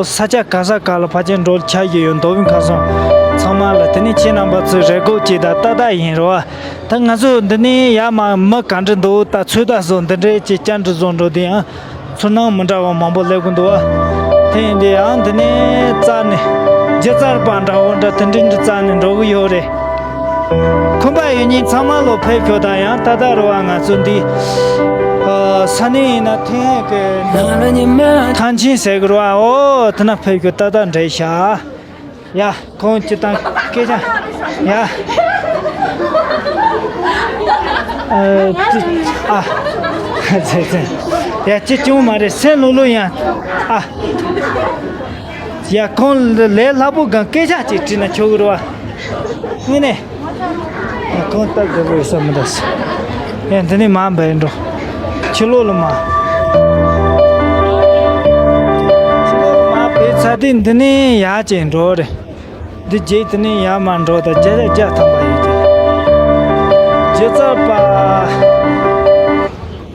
ས་ཆ་ག་ས་ག་ལ་ཕལ་ཆེར་འགྲོ་འཆར་གྱི་ཡོད། མདོ་དབུས་ཁམས་གསུམ་ཚང་མ་ལ། དེ་ནས་ཁྱེད་རྣམ་པ་ཚོས་རེ་སྒུག་བྱས་དང་ཏག་ཏག་ཡིན་རོགས། ད་ང་ཚོ་འདི་ནས་ཡར་མར་མི་ག་འདྲ་འདུག་ད་ཚོད་ལྟ་བཟོ་འདི་འདྲས་ཀྱི་བཅར་འདྲི་བཟོ་འགྲོ་དུས་ཡང་ཚོར་སྣང་མི་འདྲ་བ་མང་པོ་སླེབས་ཀྱི་འདུག་བ། དེ་ཡིན་དུས་ཡང་འདི་ནས་རྩ་ནས་སྒྱུ་རྩལ་པ་འདྲ་བོ་འདྲ་དེ་འདྲས་འདྲ་རྩ་ནས་འགྲོ་གི་ཡོད་རེད། ཁོམ་པ་ཡོད་མཁན་ཚང་མ་ལོ་ཕེབས་ཤོག་དང་། ཡང་ད་ལྟ་རུ་བ་ང་ཚོ་འདི་ཨ་ས་གནས་ཡིན་ན་ཐེངས་ཀྱི་ཐང་ཆེན་ཟེར་གི་རུ་བ། ཨོ་དེ་ན་ཕེབས་ཤོག་ཏག་ཏག་འདྲེས་ཤག་ཡ། ཁོང་ཅི་དང་སྐད་ཆ། ཡ། ཨ། ཙི། ཨ། ཙི་ཙི། ཡ། ཅི་ཅུང་མ་རེད། སེམས་ལྷོད་ལྷོད་ཡང་། ཨ། ཡ། ཁོང་ལས་སླ་པོ་གང་སྐད་ཆ་ཅིག་དྲིས་ན་ཆོག་གི་རེད་བ། དངོས་གནས། ཡ། ཁོང་སྟབས་བདེ་པོ་ཡོད་ས་མི་འདུག་ཡ། འདི་ནས་མར་འབུད་འགྲོ། ཕྱི་ལོགས་ལ་མར། ས་དེ་འདི་ནས་ཡར་ཅིག་འགྲོ་རེད། འདི་རྗེས་དེ་ནས་ཡར་མར་འགྲོ་དང་བརྒྱ་ཆ་བརྒྱ་ཐམ་པ་ཡོད་ཀྱི་རེད། སྒྱུ་རྩལ་པ།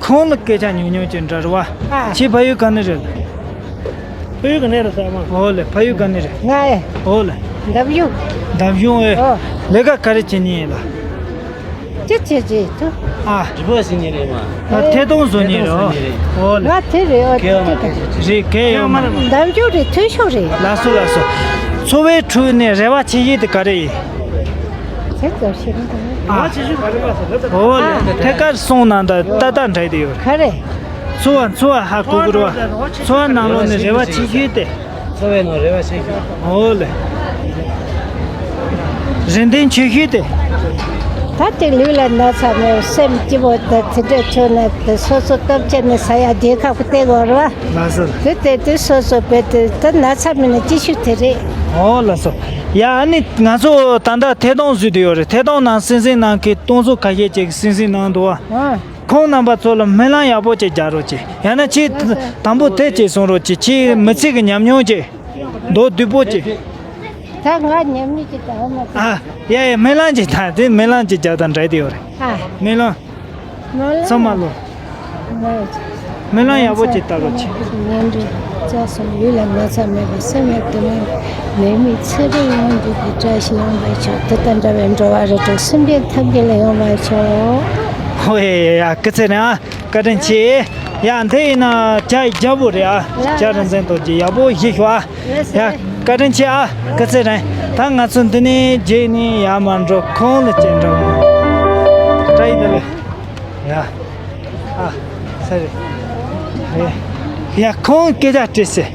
ཁོང་ལ་སྐད་ཆ་ཉུང་ཉུང་ཅིག་འདྲི་རོགས། ཨ། ཁྱེད་ཕ་ཡུལ་ག་ནས་རེད། ཕ་ཡུལ་ག་ནས་རེད་ཟེར་མ། འོ་ལེ། ཕ་ཡུལ་ག་ནས་རེད། ང་ཨེ། འོ་ལེ། འདམ་གཞུང་། འདམ་གཞུང་ཨེ། ཨོ། ལས་ཀ་ག་རེ་བྱེད་ནི་ཡིན་ལ། ཅི་བྱེད་ཅི་ཐུ། ཨ། རི་བོ་ཟིན་ནི་རེད་མ། ཨ། ཐད་གཏོང་བཟོ་ནི་རེད། འོ་ལེ། ང་དེ་རེད། ཨོ། གལ་ཡོད་མ་རེད། རེད། གལ་ཡོད་མ་རེད། འདམ་གཞུང་རེད། མཐོ་ཤོས་རེད། ལགས་སོ་ལགས་སོ། འཚོ་བའི་ཁྲོད་ནས་རེ་བ་ཆེ་ཤོས་དེ་ག་རེ་ཡིན། ཨ། འོ་ལེ། ཐད་ཀར་སོང་ན་ད་ཏག་ཏག་འདྲ་དེ་ཡོད་རེད། ག་རེ། འཚོ་བ་འཚོ་བ་ཧ་གོ་གི་རེད་བ། འཚོ་བ་ནང་ལོགས་ནས་རེ་བ་ཆེ་ཤོས་དེ། འཚོ་བའི་ནང་རེ་བ་ཆེ་ཤོས། འོ་ལེ། རེ་འདུན་ཆེ་ཤོས་དེ། ད་དེ་ལུས་ལ་ན་ཚ་མེད་སེམས་སྐྱིད་པོ་དང་དེ་འདྲ་བྱུང་ན་དེ་སོ་སོ་སྟོབས་ཆེ་ནས་ས་ཡ་བརྒྱད་ཁ་ཁུ་སྟེར་དགོས་རེད་བ། ལགས་སོ། དེ་དེ་དེ་སོ་སོ་བེད་དེ་ད་ན་ཚ་མེད་ན་ཅི་ཞིག་དེ་རེད། འོ་ལགས་སོ། ཡ་ཨ་ནི་ང་ཚོ་ད་ལྟ་ཐད་གཏོང་བཟོས་བསྡད་ཡོད་རེད། ཐད་གཏོང་ནང་སེམས་སེམས་ནང་གི་གཏོང་ཚོ་ཁ་ཤས་ཅིག་སེམས་སེམས་ནང་འདུག་བ། ཨ། ཁོང་རྣམ་པ་ཚོ་ལ་སྨོན་ལམ་ཡག་པོ་ཅིག་རྒྱག་རོགས་གྱིས། ཡང་ན་ཁྱེད་དང་པོ་དེ་ཅིག་གསུང་རོགས་གྱིས། ཁྱེད་མི་ཚེ་གི་ཉམས་མྱོང་ཅིག་མདོར་བསྡུས་པོ་ཅིག་ད་ང་ཉམས་མྱོང་ཅིག་དང་མ། ཨ། ཡ་ཡ་སྨོན་ལམ་ཅིག་ད་དེ་སྨོན་ལམ་ཅིག་རྒྱག་དང་འདྲ་དེ་ཡོད་རེད། ཨ། སྨོན་ལམ། སྨོན་ལམ། ཚང་མ་ལོ། སྨོན་ལམ་ཡག་པོ་ཅིག་བཏབ་རོགས་གྱིས། ངན་འགྲོ་རྩ་གསུམ་ལུས་ལ་ན་ཚ་མེད་པར་སེམས་ཡག་ཏུ་མེད་པར་ནད་མེད་ཚེ་རིང་ཡོང་རྒྱུ་གི་བཀྲ་ཤིས་ཡོང་བར་ཤོག་དེ་དང་འདྲ་བའི་འགྲོ་བ་རིགས་དྲུག་སེམས་ཅན་ཐམས་ཅད་ལ་ཡོང་བར་ཤོག་ཧོ་ཡ་ཡ་ཡ། སྐུ་ཚེ་རིང་ཨ། བཀའ་དྲིན་ཆེ། ཡ་འདི་ཡིན་ན་ཇ་རྒྱལ་པོ་རེད་ཨ། ཇ་རིན་ཆེན་རྡོ་རྗེ་ཡག་པོ་ཞིག་ཤོག་ཨ། ཡ་བཀའ་དྲིན་ཆེ་ཨ། སྐུ་ཚེ་རིང་། ད་ང་ཚོ་འདི་ནས་རྗེས་ནས་ཡར་མར་འགྲོ། ཁོང་ལ་ཅིག་འགྲོ། བཀྲ་ཤིས་བདེ་ལེགས། ཡ། ཨ། ས་རེད། ཡ། ཡ་ཁོང་སྐད་ཆ་དྲིས་སེ།